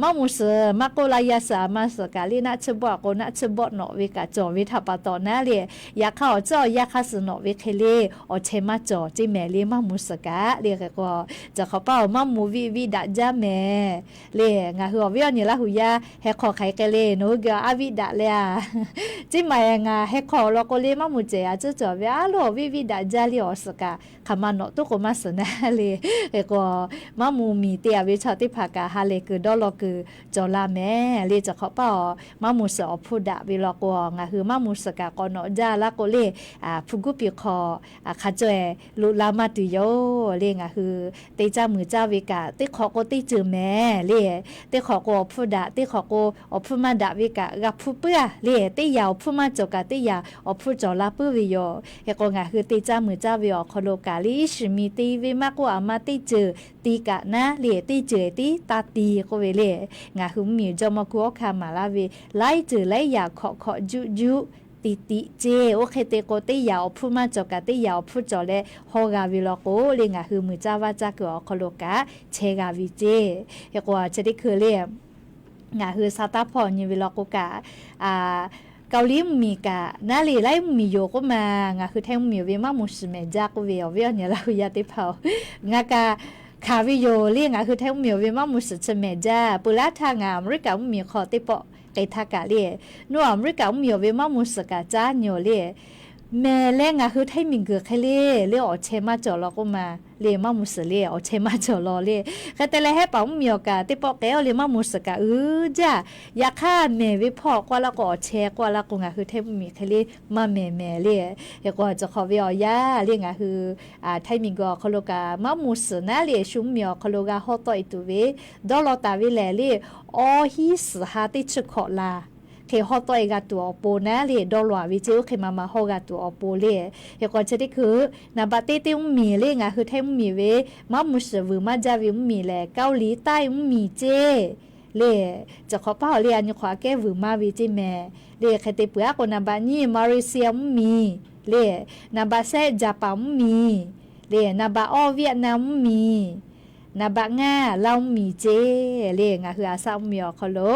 maˉ mu shiˍ maˇ k'oˆ, la yaˇ suhˍ aˬ ma suhˍ kaꞈ le, naˆ tsuhˇ bawˆ k'o naˆ tsuhˇ bawˆ nawꞈ ve kaꞈ cawˬ ve htaꞈ pa taw naˉ le, yaꞈ hk'aˇ awˬ tcuhˉ awˬ yanˇ hk'a suhˍ nawꞈ ve hk'e le, awˬ chehˇ maˇ cawˬ ceˇ mehˍ le, maˉ mu shiˍ kaꞈ le. Hk'e k'o, chi hk'awꞈ paˇ-oˬ, maˉ mu viˆ viˆ daꞈ jaˇ mehˍ le. Ngaˬ hui awˬ viˉ awˬ nyi Laˇ hu yaˇ heh hk'aw hk'aˬ hk'e le, nawˬ hui geh a viˆ daꞈ leh-a ceˇ maˬ-e, ngaˬ heh hk'aw law k'o le, maˉ mu cehˬ a tcuhˉ cawˬ ve a loˬ, awˬ viˆ viˆ daꞈ jaˇ le, awˬ suhˍ kaꞈ hk'aˬ ma nawꞈ tuˉ k'o maˇ suhˍ naˉ le. Hk'e k'o, maˉ mu miˬ te-a ve chaw teˇ hpaˍ kaꞈ ha lehˬ kuiˬ dawˇ law kuiˬ cawˬ la mehˍ le. Chi hk'awꞈ paˇ-oˬ, maˉ mu shiˍ awˬ hpfuhˇ daꞈ ve law k'o, ngaˬ hui maˉ mu shiˍ kaꞈ k'awꞈ nawꞈ jaˇ laˇ k'o le, hpu guˉ piˍ hk'aw hk'a caweh loꞈ la maˇ tuˬ yoˬ le. Ngaˬ hui te caˇ muiˬ caˇ ve kaꞈ teˇ hk'awꞈ k'o teˇ ceuˬ mehˍ le. Teˇ hk'awꞈ k'o awˬ hpfuhˇ daꞈ, teˇ hk'awꞈ k'o awˬ hpfuhˇ maˇ daꞈ ve kaꞈ g'a hpu puiˉ-a le. Teˇ yanˇ awˬ hpfuhˇ maˇ cawˬ kaꞈ teˇ yanˇ awˬ hpfuhˇ cawˬ la puiˉ ve yoˬ. Hk'e k'o, ngaˬ hui te caˇ muiˬ caˇ ve awˬ hk'aw lo kaꞈ le, iˉ shiˍ miˬ te ve maˇ k'oˆ, aˬ ma teˇ ceuˬ ti kaꞈ naˉ le, teˇ ceuˬ tiˉ taˇ ti k'oˆ ve le. Ngaˬ hui mvuhˇmiˬ jawˇmawˇ hkuˇ awˉ hkaˇ maˍ laˇ ve, laiˉ ceuˬ laiˉ yaꞈ hkawꞈ hkawꞈ juˆ juˆ ti tiꞈ ceˇ. Oˇ hk'e te k'o, teˇ yanˇ awˬ hpfuhˇ maˇ cawˬ kaꞈ teˇ yanˇ awˬ hpfuhˇ cawˬ leh hawˇ g'a ve law k'o le, ngaˬ hui muiˬ caˇ vaˇ caˇ kuiˬ awˬ hk'aw lo kaꞈ chehˇ g'a ve ceˇ. Hk'e k'o, chi teˇ hkui le ngaˬ hui sa taˇ hpawˇ nyi ve law k'o kaꞈ, Kaoˍliˇ mvuhˇmiˬ kaꞈ naˉ le, laiˉ mvuhˇmiˬ yoˬ k'oˆ ma, ngaˬ hui htaiˇ mvuhˇmiˬ awˬ ve maˉ mu shiˍ mehˍ jaˇ k'oˆ ve, awˬ viˉ awˬ nyi Laˇ hu yaˇ teˇ hpaˍ-oˬ, ngaˬ kaꞈ hkanˍ ve yoˬ le. Ngaˬ hui htaiˇ mvuhˇmiˬ awˬ ve maˉ mu shiˍ chi mehˍ jaˇ. Peuˬ laˇ htaˇ ngaˬ Aˍmeˍriˆkaꞈ mvuhˇmiˬ hk'aw teˇ pawˆ k'ai htaˇ kaꞈ le, nawˬ Aˍmeˍriˆkaꞈ mvuhˇmiˬ awˬ ve maˉ mu shiˍ kaꞈ caˉ nyi-oˬ le, mehˍ leh ngaˬ hui htaiˇ miˬguiˬ hk'e le, le awˬ chehˇ maˇ cawˬ law k'oˆ ma le, maˉ mu shiˍ le awˬ chehˇ maˇ cawˬ law le. Hk'e te leh Hehˉ paˍ mvuhˇmiˬ awˬ kaꞈ teˇ pawˆ k'ai-o le, maˉ mu shiˍ kaꞈ uiˍ jaˇ. Yaꞈ hk'aˇ mehˍ ve hpawˇ k'oˆ-a laˇ k'o, awˬ chehˇ k'oˆ-a laˇ k'o, ngaˬ hui htaiˇ mvuhˇmiˬ hk'e le maˇ mehˍ mehˍ le. Hk'e k'o, chi hk'awꞈ ve awˬ yanˇ le ngaˬ hui htaiˇ miˬguiˬ awˬ hk'aw lo kaꞈ maˉ mu shiˍ naˉ le, shu mvuhˇmiˬ awˬ hk'aw lo g'a hawˇ tawˆ-e tuˬ ve dawˇ law taˍ ve lehˬ le, awˇ hiˉ suhˍ ha teˇ chi hkawꞈ laˬ hk'e hawˇ tawˆ-e g'a tuˬ awˬ pon naˉ le, dawˇ law-a ve ceˇ, oˇ hk'e ma ma hawˇ g'a tuˬ awˬ pon le. Hk'e k'o, chi teˇ hkui naˍ baꞈ teˇ teˇ mvuhˇmiˬ le, ngaˬ hui htaiˇ mvuhˇmiˬ ve maˉ mu shiˍ vuiˬ maˇ jaˇ ve mvuhˇmiˬ lehˬ, Kaoˍliˇ taiˇ mvuhˇmiˬ ceˇ le. Chi hk'awꞈ paˇ-oˬ le, a nyi hk'awꞈ aꞈ kehˉ vuiˬ maˇ ve ceˇ mehˍ le. Hk'e te peuˬ-a k'o, naˍ baꞈ nyiˇ Maˍriˍsiˍ mvuhˇmiˬ le, naˍ baꞈ shehˆ Jaˍpaˍ mvuhˇmiˬ le, naˍ baꞈ awˇ Vietnam mvuhˇmiˬ, naˍ baꞈ ngaˇ Laˇ mvuhˇmiˬ ceˇ le. Ngaˬ hui Aˍsaˆ mvuhˇmiˬ awˬ hk'aw lo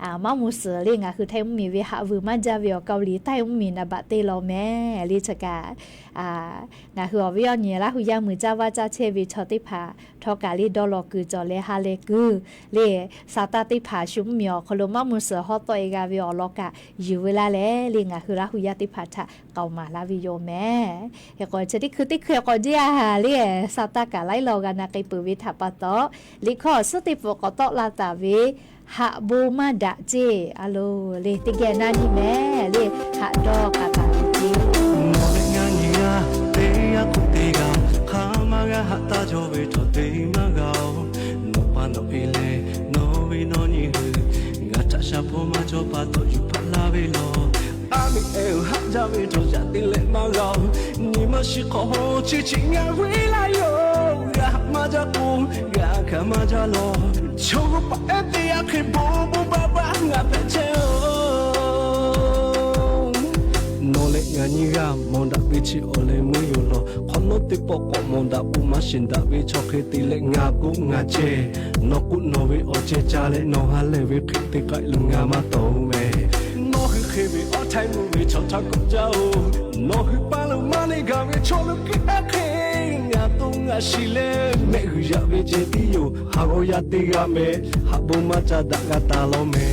maˉ mu shiˍ le, ngaˬ hui htaiˇ mvuhˇmiˬ ve haꞈ vuiˬ maˇ jaˇ ve awˬ Kaoˍliˇ taiˇ mvuhˇmiˬ naˍ baꞈ teˇ law mehˍ le. Chi kaꞈ ngaˬ hui awˬ viˉ awˬ nyi Laˇ hu yaˇ muiˬ caˇ vaˇ caˇ chehˇ ve chaw teˇ hpaˍ htawˇ kaꞈ le dawˇ law kuiˬ cawˬ leh ha lehˬ kuiˬ le, sa taˇ teˇ hpaˍ shu mvuhˇmiˬ awˬ hk'aw lo maˉ mu shiˍ hawˇ tawˆ-e g'a ve awˬ lawn kaꞈ yuˬ ve laˇ leh le, ngaˬ hui Laˇ hu yaˇ teˇ hpaˍ htaꞈ k'aoˍ maˍ laˇ ve yoˬ mehˍ. Hk'e k'o, chi teˇ hkui teˇ hkui k'awꞈ jeˇ-a le, sa taˇ kaꞈ laiˉ law g'a na k'ai peuˬ ve htaꞈ pa taw, liꞈ hkawˇ awˬ suhˉ teˇ pfuhꞈ k'awꞈ tawˆ la taˍ ve, haꞈ bon maˇ daꞈ ceˇ a loˬ le, teˇ geh na nyi mehˍ le, haꞈ dawˇ k'a taˍ ve ceˇ. Nawˬ leh ngaˬ nyi g'aˇ teˇ g'aˇ hk'oˆ teˇ g'aˇ hk'a maˇ g'a haꞈ taˇ jaw ve chaw teˇ maˇ g'a-oˬ. Nawˬ pa nawˬ e leh nawˬ ve nawˬ nyi hui, g'a htaꞈ sha hpawˇ maˇ cawˬ pa taw yuˬ hpaˇ laˇ ve law. A miˬ ehˉ-oˬ, haꞈ jaˇ ve chaw yaꞈ te leh maˇ g'a-oˬ. Nyi ma shiˍ hk'awꞈ ho chi chi ngaˬ ve laˇ yoˬ. G'a haꞈ Maˇ jaˇ k'o, g'a hkanˍ maˇ jaˇ lawˬ. Chaw hui paˍ ehˉ teˇ g'aˇ hk'e bon bon baˆ baˆ ngaˬ hpehꞈ chehˇ-oˬ. Nawˬ leh ngaˬ nyiˇ g'aˇ mawˬ daꞈ ve chi awˬ leh meuˇ yoˬ lawˬ. Hk'awꞈ nawˉ teˇ pawˆ k'awꞈ mawˬ daꞈ k'o, maˇ shiˍ daꞈ ve chaw hk'e te leh ngaˬ k'oˆ ngaˬ ceh. Nawˬ k'oˆ nawˬ ve awˬ ceh ca leh nawˬ ha lehˬ ve hk'e te k'ai lo ngaˬ maˇ tawˍ-oˬ mehˍ. Nawˬ hui hk'e ve awˉ htaiˇ mvuhˇ ve chaw htaꞈ k'awꞈ jaˇ-oˬ. Nawˬ hui paˇ lo maˇ neˇ gaˬ ve chaw lo k'oˆ ehˉ hk'e, ngaˬ to ngaˬ shiˍ leh mehˆ g'uiˬ yaꞈ ve ceh tiˉ yoˬ. Haˍ g'awˇ yaˇ teˇ g'aˇ meh, haꞈ bon maˇ ca daꞈ g'a taˍ lawˬ mehˍ.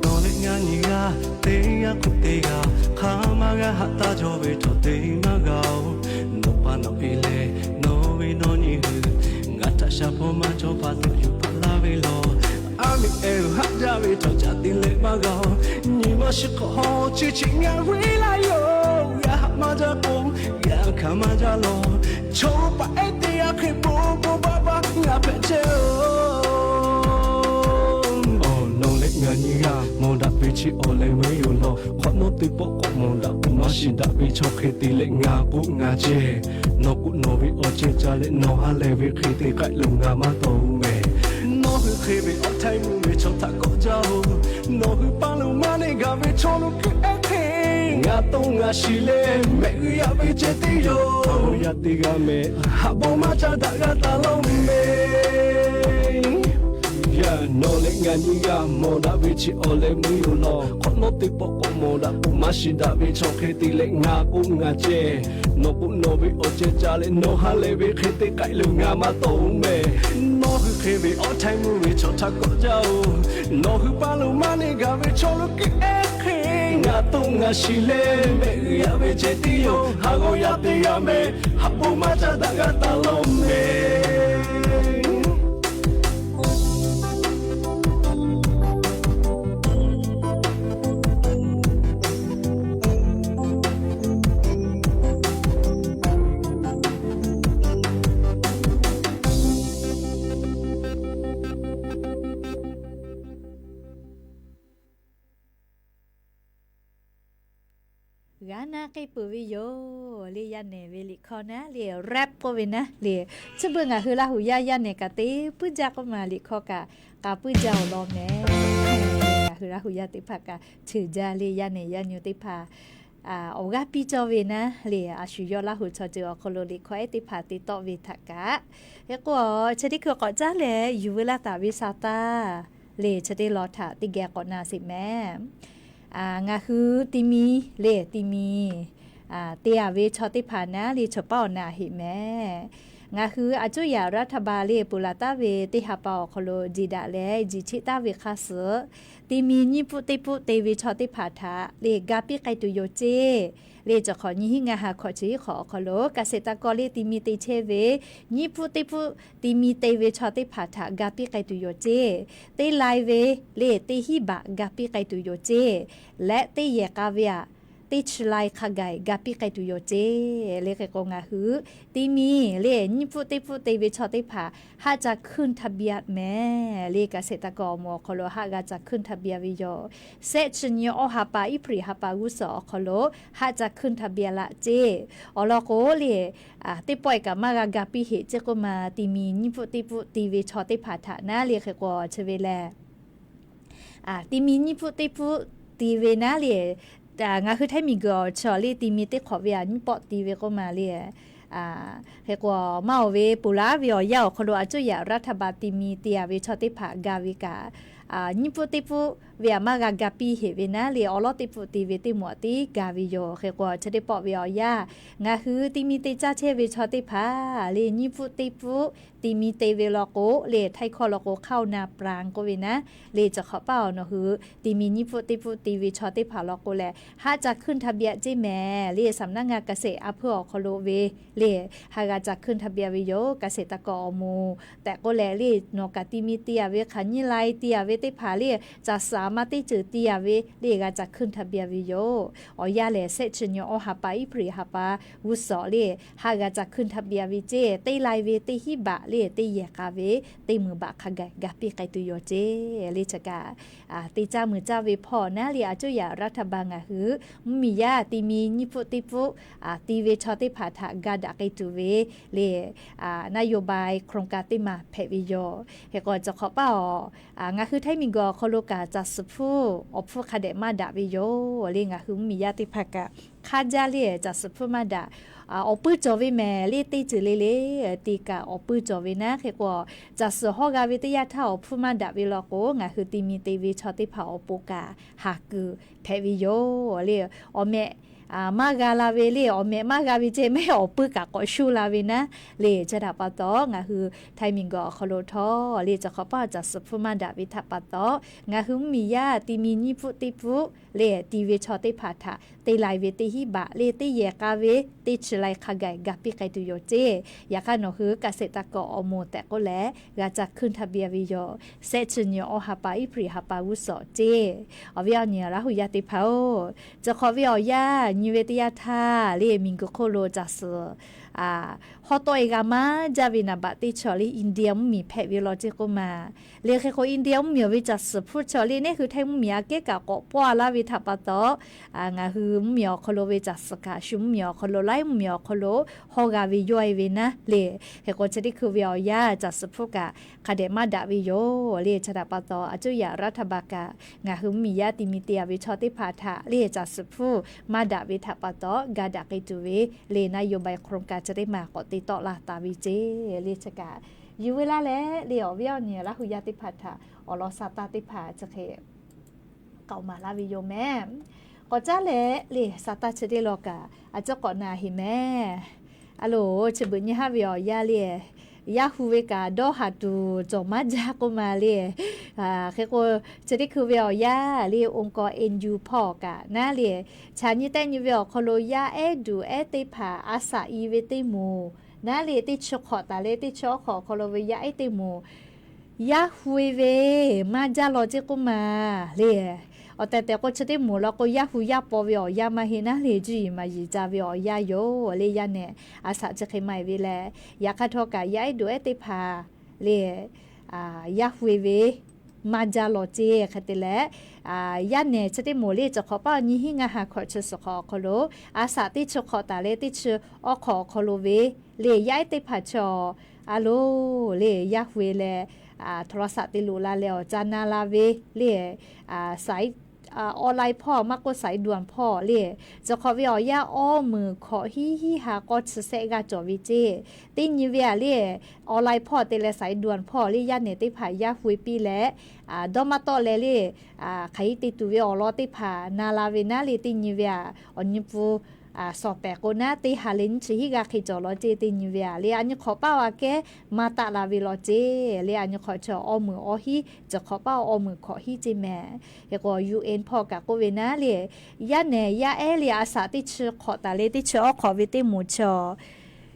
Nawˬ leh ngaˬ nyiˇ g'aˇ teˇ g'aˇ hk'oˆ teˇ g'aˇ hk'a maˇ g'a haꞈ taˇ jaw ve chaw teˇ maˇ g'a-oˬ. Nawˬ pa nawˬ e leh nawˬ ve nawˬ nyi hui ngaˬ htaꞈ shaˍ hpawˇ maˇ cawˬ pa taw yuˬ hpaꞈ laˇ ve lawˬ. Aˉ miꞈ ehˉ haꞈ jaˇ ve chaw caꞈ te leh maˇ g'a-oˬ. Nyi ma shiˍ hk'awꞈ hawˉ chi chi ngaˬ ve laˇ yoˬ. G'a haꞈ maˇ jaˇ k'o, g'a hkanˍ maˇ jaˇ lawˬ. Chaw paˍ ehˉ teˇ g'aˇ hk'e bon bon baˆ baˆ ngaˬ hpehꞈ chehˇ-oˬ. Nawˬ leh ngaˬ nyiˇ g'aˇ mawˬ daꞈ ve chi awˬ leh meuˇ yoˬ lawˬ. Hk'awꞈ nawˉ teˇ pawˆ k'awꞈ mawˬ daꞈ k'o, maˇ shiˍ daꞈ ve chaw hk'e te leh ngaˬ k'oˆ ngaˬ ceh. Nawˬ k'oˆ nawˬ ve awˬ ceh ca leh nawˬ ha lehˬ ve hk'e te k'ai lo ngaˬ maˇ tawˍ-oˬ mehˍ. Nawˬ hui hk'e ve awˉ htaiˇ mvuhˇ ve chaw htaꞈ k'awꞈ jaˇ-oˬ. Nawˬ hui paˇ lo maˇ neˇ gaˬ ve chaw lo k'oˆ ehˉ hk'e, ngaˬ to ngaˬ shiˍ leh mehˆ g'uiˬ yaꞈ ve ceh tiˉ yoˬ. Haˍ g'awˇ yaˇ teˇ g'aˇ meh, haꞈ bon maˇ ca daꞈ g'a taˍ lawˬ mehˍ. Nawˬ leh ngaˬ nyiˇ g'aˇ mawˬ daꞈ ve chi awˬ leh meuˇ yoˬ lawˬ. Hk'awꞈ nawˉ teˇ pawˆ k'awꞈ mawˬ daꞈ k'o, maˇ shiˍ daꞈ ve chaw hk'e te leh ngaˬ k'oˆ ngaˬ ceh. Nawˬ k'oˆ nawˬ ve awˬ ceh ca leh nawˬ ha lehˬ ve hk'e te k'ai lo ngaˬ maˇ tawˍ-oˬ mehˍ. Nawˬ hui hk'e ve awˉ htaiˇ mvuhˇ ve chaw htaꞈ k'awꞈ jaˇ-oˬ. Nawˬ hui paˇ lo maˇ neˇ gaˬ ve chaw lo k'oˆ ehˉ hk'e, ngaˬ to ngaˬ shiˍ leh mehˆ g'uiˬ yaꞈ ve ceh tiˉ yoˬ. Haˍ g'awˇ yaˇ teˇ g'aˇ meh, haꞈ bon maˇ ca daꞈ g'a taˍ lawˬ mehˍ. G'a na k'ai peuˬ ve yoˬ. Leh yaˇ nehˬ ve liꞈ hkawˇ naˉ leh rap k'oˆ ve naˉ leh, chi beuꞈ ngaˬ hui Laˇ huˍ yaˇ yaˇ nehˬ kaꞈ te puiˉ jaˇ k'oˆ ma liꞈ hkawˇ kaꞈ k'a puiˉ jaˇ-oˬ lawˬ mehˍ. Ngaˬ hui Laˇ huˍ yaˇ teˇ hpaˍ kaꞈ cheuˬ jaˇ leh yaˇ nehˬ yaˇ nyi teˇ hpaˍ awˬ g'aˇ piˇ cawˇ ve naˉ leh, a shu yawˇ Laˇ huˍ chaw ceuˬ awˬ hk'aw lo liꞈ hkawˇ ehˉ teˇ hpaˍ te tawˆ ve htaꞈ kaꞈ, hk'e k'o, chi teˇ hkui k'awꞈ caˉ leh yuˬ veu laˇ taˍ ve Saˍtanˍ leh chi teˇ lawn htaꞈ teˇ geh k'awꞈ na sheˍ mehˍ. Ngaˬ hui ti mi leh ti mi te-a ve chaw teˇ hpaˍ naˉ leh chawˬ paˉ awˬ na heˆ mehˍ. Ngaˬ hui a cuˇ yaꞈ รัฐบาล leh ponˬ laˬ taˍ ve teˇ ha pa awˬ hk'aw lo jeˬ daꞈ leh jeˬ cheˆ taˍ ve hk'a suhˍ, ti mi nyiˇ pfuhˆ teˇ pfuhˆ te ve chaw teˇ hpaˍ htaꞈ leh ga piˇ k'ai tuˬ yoˬ ceˇ. Leh cawˬ hk'awꞈ nyiˇ hinˉ ngaˇ ha hkawꞈ chi hiˉ hk'awꞈ awˬ hk'aw lo เกษตรกร leh ti mi te chehˇ ve nyiˇ pfuhˆ teˇ pfuhˆ ti mi te ve chaw teˇ hpaˍ htaꞈ ga piˇ k'ai tuˬ yoˬ ceˇ. Teˇ lai ve leh teˇ hinˉ baꞈ ga piˇ k'ai tuˬ yoˬ ceˇ. Leh teˇ yehˬ k'a ve aꞈ teˇ chi lai hk'a gaˬ ga piˇ k'ai tuˬ yoˬ ceˇ. Leh hk'e k'o ngaˬ hui ti mi leh nyiˇ pfuhˆ teˇ pfuhˆ te ve chaw teˇ hpaˍ haˆ ca ขึ้นทะเบียน mehˍ. Leh เกษตรกร awˬ moˍ awˬ hk'aw lo haˆ g'a ca ขึ้นทะเบียน ve yoˬ. Sehˆ chi nyi awˇ ha pa Iˉhpriˍ ha pa g'uˇ suhˍ awˬ hk'aw lo haˆ ca ขึ้นทะเบียน laˇ ceˇ. Awˬ lawn k'o leh, teˇ pawˆ-e kaꞈ maˇ g'a ga piˇ heˆ ceˇ k'oˆ ma, ti mi nyiˇ pfuhˆ teˇ pfuhˆ te ve chaw teˇ hpaˍ htaꞈ naˉ leh hk'e k'o chi ve lehˬ, ti mi nyiˇ pfuhˆ teˇ pfuhˆ te ve naˉ leh, ngaˬ hui Htaiˇ miˬguiˬ awˬ chi awˬ leh ti mi teˇ hk'awꞈ ve aꞈ nyiˇ pawˆ te ve k'oˆ ma leh, hk'e k'o maˇ oˬ ve ponˬ laˬ ve awˬ yanˇ awˬ hk'aw lo a cuˇ yaꞈ รัฐบาล ti mi te-a ve chaw teˇ hpaˍ ga ve kaꞈ, nyiˇ pfuhˆ teˇ pfuhˆ ve aꞈ maˇ g'a ga piˇ heꞈ ve naˉ le, awˬ lawˉ teˇ pfuhˆ te ve teˇ moˍ aꞈ tiˉ ga ve yoˬ. Hk'e k'o chi teˇ pawˆ ve awˬ yanˇ, ngaˬ hui ti mi te caˇ chehˇ ve chaw teˇ hpaˍ le, nyiˇ pfuhˆ teˇ pfuhˆ ti mi te ve law k'o le, htaiˇ hkawˇ law k'o ข้าวนาปรัง k'oˆ ve naˉ le, chi hk'awꞈ paˇ awˬ nawˬ hui ti mi nyiˇ pfuhˆ teˇ pfuhˆ te ve chaw teˇ hpaˍ law k'o lehˬ, หักจากขึ้นทะเบียน ceˇ mehˍ le, สำนักงานเกษตร a hpuiˇ awˬ hk'aw lo ve le, หักจากขึ้นทะเบียน ve yoˬ. เกษตรกร awˬ moˍ tehꞈ k'oˆ leh le, nawˬ kaꞈ ti mi te a ve hk'aˬ nyiˇ lai te a ve teˇ hpaˍ le, caˬ suhˍ aꞈ maˇ teˇ ceuˬ te a ve le, หักจากขึ้นทะเบียน ve yoˬ. Awˬ yanˇ lehˬ, shehˆ chi nyi awˇ ha pa, April ha pa g'uˇ suhˍ le, หักจากขึ้นทะเบียน ve ceˇ, teˇ lai ve teˇ hinˉ baꞈ le, teˇ yehˬ k'a ve teˇ meunˍ baꞈ hk'a gaˬ ga piˇ k'ai tuˬ yoˬ ceˇ le. Chi kaꞈ te caˇ mui caˇ ve hpawˇ naˉ le, a cuˇ yaꞈ รัฐบาล ngaˬ hui mvuhˇmiˬ yaˇ ti mi nyiˇ pfuhˆ teˇ pfuhˆ ti ve chaw teˇ hpaˍ htaꞈ ga daꞈ k'ai tuˬ ve le, นโยบาย โครงการ teˇ maˬ hpehꞈ ve yoˬ. Hk'e k'o chi hk'awꞈ paˇ awˬ, ngaˬ hui htaiˇ miˬguiˬ awˬ hk'aw lo kaꞈ caˬ suhˍ hpfuhˇ awˬ hpfuhˇ hk'a dehꞈ maˇ daꞈ ve yoˬ le. Ngaˬ hui mvuhˇmiˬ yaˇ teˇ hpaˍ kaꞈ hk'aˇ jaˇ le, caˬ suhˍ hpfuhˇ maˇ daꞈ. Awˬ puiˇ cawˬ ve mehˍ le, teˇ ceuˬ le le te kaꞈ awˬ puiˇ cawˬ ve naˉ. Hk'e k'o, caˬ suhˍ hawˇ g'a ve teˇ yanˇ htaˇ awˬ hpfuhˇ maˇ daꞈ ve law k'o, ngaˬ hui ti mi te ve chaw teˇ hpaˍ awˬ pon kaꞈ haˍ kuiˬ hpehꞈ ve yoˬ le. Awˬ mehꞈ maˇ g'a la ve le, awˬ mehꞈ maˇ g'a ve ceh mehˆ awˬ puiˇ kaꞈ k'awꞈ shuˇ la ve naˉ le. Chi htaꞈ pa taw, ngaˬ hui htaiˇ miˬguiˬ awˬ hk'aw lo htawˇ le, chi hk'awꞈ paˇ caˬ suhˍ hpfuhˇ maˇ daꞈ ve htaꞈ pa taw, ngaˬ hui mvuhˇmiˬ yaˇ ti mi nyiˇ pfuhˆ teˇ pfuhˆ le, ti ve chaw teˇ hpaˍ htaꞈ teˇ lai ve teˇ hinˉ baꞈ le, teˇ yehˬ k'a ve teˇ chi lai hk'a gaˬ ga piˇ k'ai tuˬ yoˬ ceˇ. Yaꞈ hk'aˇ nawˬ hui เกษตรกร awˬ moˍ tehꞈ k'oˆ leh, หักจากขึ้นทะเบียน ve yoˬ. Shehˆ chi nyi awˇ ha pa, April ha pa g'uˇ suhˍ ceˇ. Awˬ viˉ awˬ nyi Laˇ huˍ yaˇ teˇ hpaˍ-oˬ, chi hk'awꞈ ve awˬ yanˇ nyi ve teˇ yanˇ htaˇ le, miˬguiˬ hk'oˆ lo caˬ suhˍ hawˉ tawˆ e g'a maˇ jaˇ ve naˍ baꞈ teˇ chaw le, India mvuhˇmiˬ hpehꞈ ve law ceˇ k'oˆ ma le. Hk'e k'o, India mvuhˇmiˬ awˬ ve caˬ suhˍ hpfuhˇ chaw le, neˇ hui Htaiˇ mvuhˇmiˬ aꞈ kehˉ kaꞈ k'awꞈ pawˆ a laˇ ve htaꞈ pa taw, ngaˬ hui mvuhˇmiˬ awˬ hk'aw lo ve caˬ suhˍ kaꞈ shu mvuhˇmiˬ awˬ hk'aw lo, laiˉ mvuhˇmiˬ awˬ hk'aw lo hawˇ g'a ve yawˇ e ve naˉ le. Hk'e k'o, chi teˇ hkui ve awˬ yanˇ caˬ suhˍ hpfuhˇ kaꞈ hk'a dehꞈ maˇ daꞈ ve yoˬ le. Chi htaꞈ pa taw, a cuˇ yaꞈ รัฐบาล kaꞈ ngaˬ hui mvuhˇmiˬ yaˇ ti mi te a ve chaw teˇ hpaˍ htaꞈ le caˬ suhˍ hpfuhˇ maˇ daꞈ ve htaꞈ pa taw, ga daꞈ k'ai tuˬ ve le, นโยบาย โครงการ chi teˇ maˬ k'awꞈ te tawˆ la taˍ ve ceˇ le. Chi kaꞈ yuˬ veu laˇ leh le, awˬ viˉ awˬ nyi Laˇ huˍ yaˇ teˇ hpaˍ htaꞈ awˬ lawn sa taˇ teˇ hpaˍ chi hk'e k'aoˍ maˍ laˇ ve yoˬ mehˍ. K'awꞈ caˉ leh le, sa taˇ chi teˇ law kaꞈ a ciˉ k'awꞈ na heˍ mehˍ. A loˍ, chi beuꞈ nyi haˉ ve awˬ yanˇ le, Yahoo ve kaꞈ dawˇ haˍ tuˬ cawˬ maˇ jaˇ k'oˆ ma le. Hk'e k'o, chi teˇ hkui ve awˬ yanˇ le, องค์กร เอ็นยู hpawˇ kaꞈ naˉ le, chaꞈ nyi tehˆ nyi ve awˬ hk'aw lo yaˇ ehˉ duˬ ehˉ teˇ hpaˍ a shaꞈ i ve teˇ moˍ naˉ le, teˇ chi hk'awꞈ taˍ leh teˇ chi awˉ hk'awꞈ awˬ hk'aw lo ve yaˇ ehˉ teˇ moˍ Yahoo ve maˇ jaˇ law ceˇ k'oˆ ma le. Awˬ tehˬ tehˬ k'o, chi teˇ moˍ law k'o, Yahoo yaˇ paw ve awˬ yanˇ maˇ heˆ naˉ le, cuˇ yiˍ maˍ yiˍ ca ve awˬ yanˇ yoˬ le. Yaˇ nehˬ a shaꞈ chi hk'e maˇ e ve leh, yaꞈ hk'aˇ htawˇ kaꞈ yaˇ ehˉ duˬ ehˉ teˇ hpaˍ le, Yahoo ve maˇ jaˇ law ceˇ. Hk'e te leh, yaˇ nehˬ chi teˇ moˍ le, chi hk'awꞈ paˇ awˬ nyi hinˉ ngaˇ ha hkawꞈ chi suhˍ hk'awꞈ awˬ hk'aw lo, a shaꞈ teˇ chi hk'awꞈ taˍ leh teˇ chi awˉ hk'awꞈ awˬ hk'aw lo ve le, yaˇ ehˉ teˇ hpaˍ chi awˬ a loˍ le, Yahoo leh โทรศัพท์ te loꞈ la leh awˬ ca na la ve le, online hpawˇ maˇ k'oˆ สายด่วน hpawˇ le, chi hk'awꞈ ve awˬ yanˇ awˇ meunˍ hkawꞈ hiˉ hiˉ ha k'awˇ chi sehˆ g'aˇ cawˬ ve ceˇ. Teˇ nyi ve aꞈ le, online hpawˇ te leh สายด่วน hpawˇ le, yaˇ nehˬ teˇ hpaˍ Yahoo piˇ leh, dawˇ maˇ tawˆ leh le, hk'aˬ hiˉ te tuˬ ve awˬ lawn teˇ hpaˍ na la ve naˉ le, teˇ nyi ve aꞈ awˬ nyi pfuhˇ sawˍ pehˍ k'o naˉ, teˇ ha leh nyiˇ chi hiˉ g'aˇ hk'e cawˬ law ceˇ. Teˇ nyi ve aꞈ le, a nyi hk'awꞈ paˇ aꞈ kehˉ maˇ taˆ la ve law ceˇ le. A nyi hk'awꞈ chi awˬ awˇ meunˍ awˇ hiˉ, chi hk'awꞈ paˇ awˬ awˇ meunˍ hkawꞈ hiˉ ceˇ mehˍ. Hk'e k'o, UN hpawˇ kaꞈ k'oˆ ve naˉ le, yaˇ nehˬ yaˇ ehˉ le, a shaꞈ teˇ chi hk'awꞈ taˍ leh teˇ chi awˉ hk'awꞈ ve teˇ moˍ chi awˬ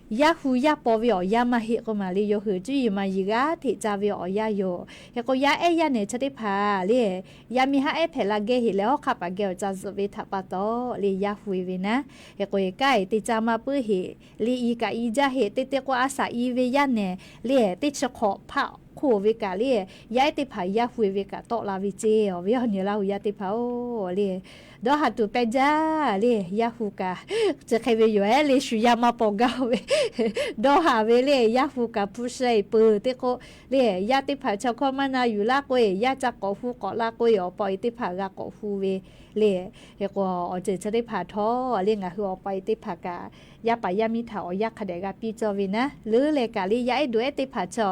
Yahoo yaˇ paw ve awˬ yanˇ maˇ heˆ k'oˆ ma le. Yawˇ hui cuˇ yiˍ maˍ yiˍ g'aˇ hteꞈ ca ve awˬ yanˇ yoˬ. Hk'e k'o, yaˇ ehˉ yaˇ nehˬ chi teˇ hpaˍ le, yaˇ miˇ haˉ ehˉ hpehꞈ la geh heˆ leh, hawˉ hk'aˆ paˍ geh awˬ ca zuhꞈ ve htaꞈ pa taw le, Yahoo ve naˉ. Hk'e k'o, kaˉ e te ca maˇ puiˉ heˆ le, i kaꞈ i jaˇ heˆ. Teˇ teˇ k'o, a shaꞈ i ve yaˇ nehˬ le, teˇ chi hk'awꞈ hpaˆ hk'oˆ ve kaꞈ le, yaˇ ehˉ teˇ hpaˍ Yahoo ve kaꞈ tawˆ la ve ceˇ. Awˬ viˉ awˬ nyi Laˇ huˍ yaˇ teˇ hpaˍ-oˬ le, dawˇ haˍ tuˬ pehˇ jaˇ le, Yahoo kaꞈ chi hk'e ve yoˬ ehˉ le, shu yaˇ maˇ paw gaˇ ve dawˇ haˍ ve le, Yahoo kaꞈ hpu sheh peuˬ teˇ k'o le, yaˇ teˇ hpaˍ chaw hkawˇ maˇ na yuˬ laˇ k'oˆ e, yaˇ ca k'awꞈ hu k'awꞈ la k'oˆ e, awˬ pa awˬ e teˇ hpaˍ g'a k'awꞈ hu ve le. Hk'e k'o awˬ ceuˬ chi teˇ hpaˍ htawˇ le ngaˬ hui awˬ pa e teˇ hpaˍ kaꞈ yaˇ paˍ yaˇ miˇ htaꞈ awˬ yanˇ hk'a dehꞈ g'a piˇ cawˇ ve naˉ. Leuˉ leh kaꞈ le yaˇ ehˉ duˬ ehˉ teˇ hpaˍ chi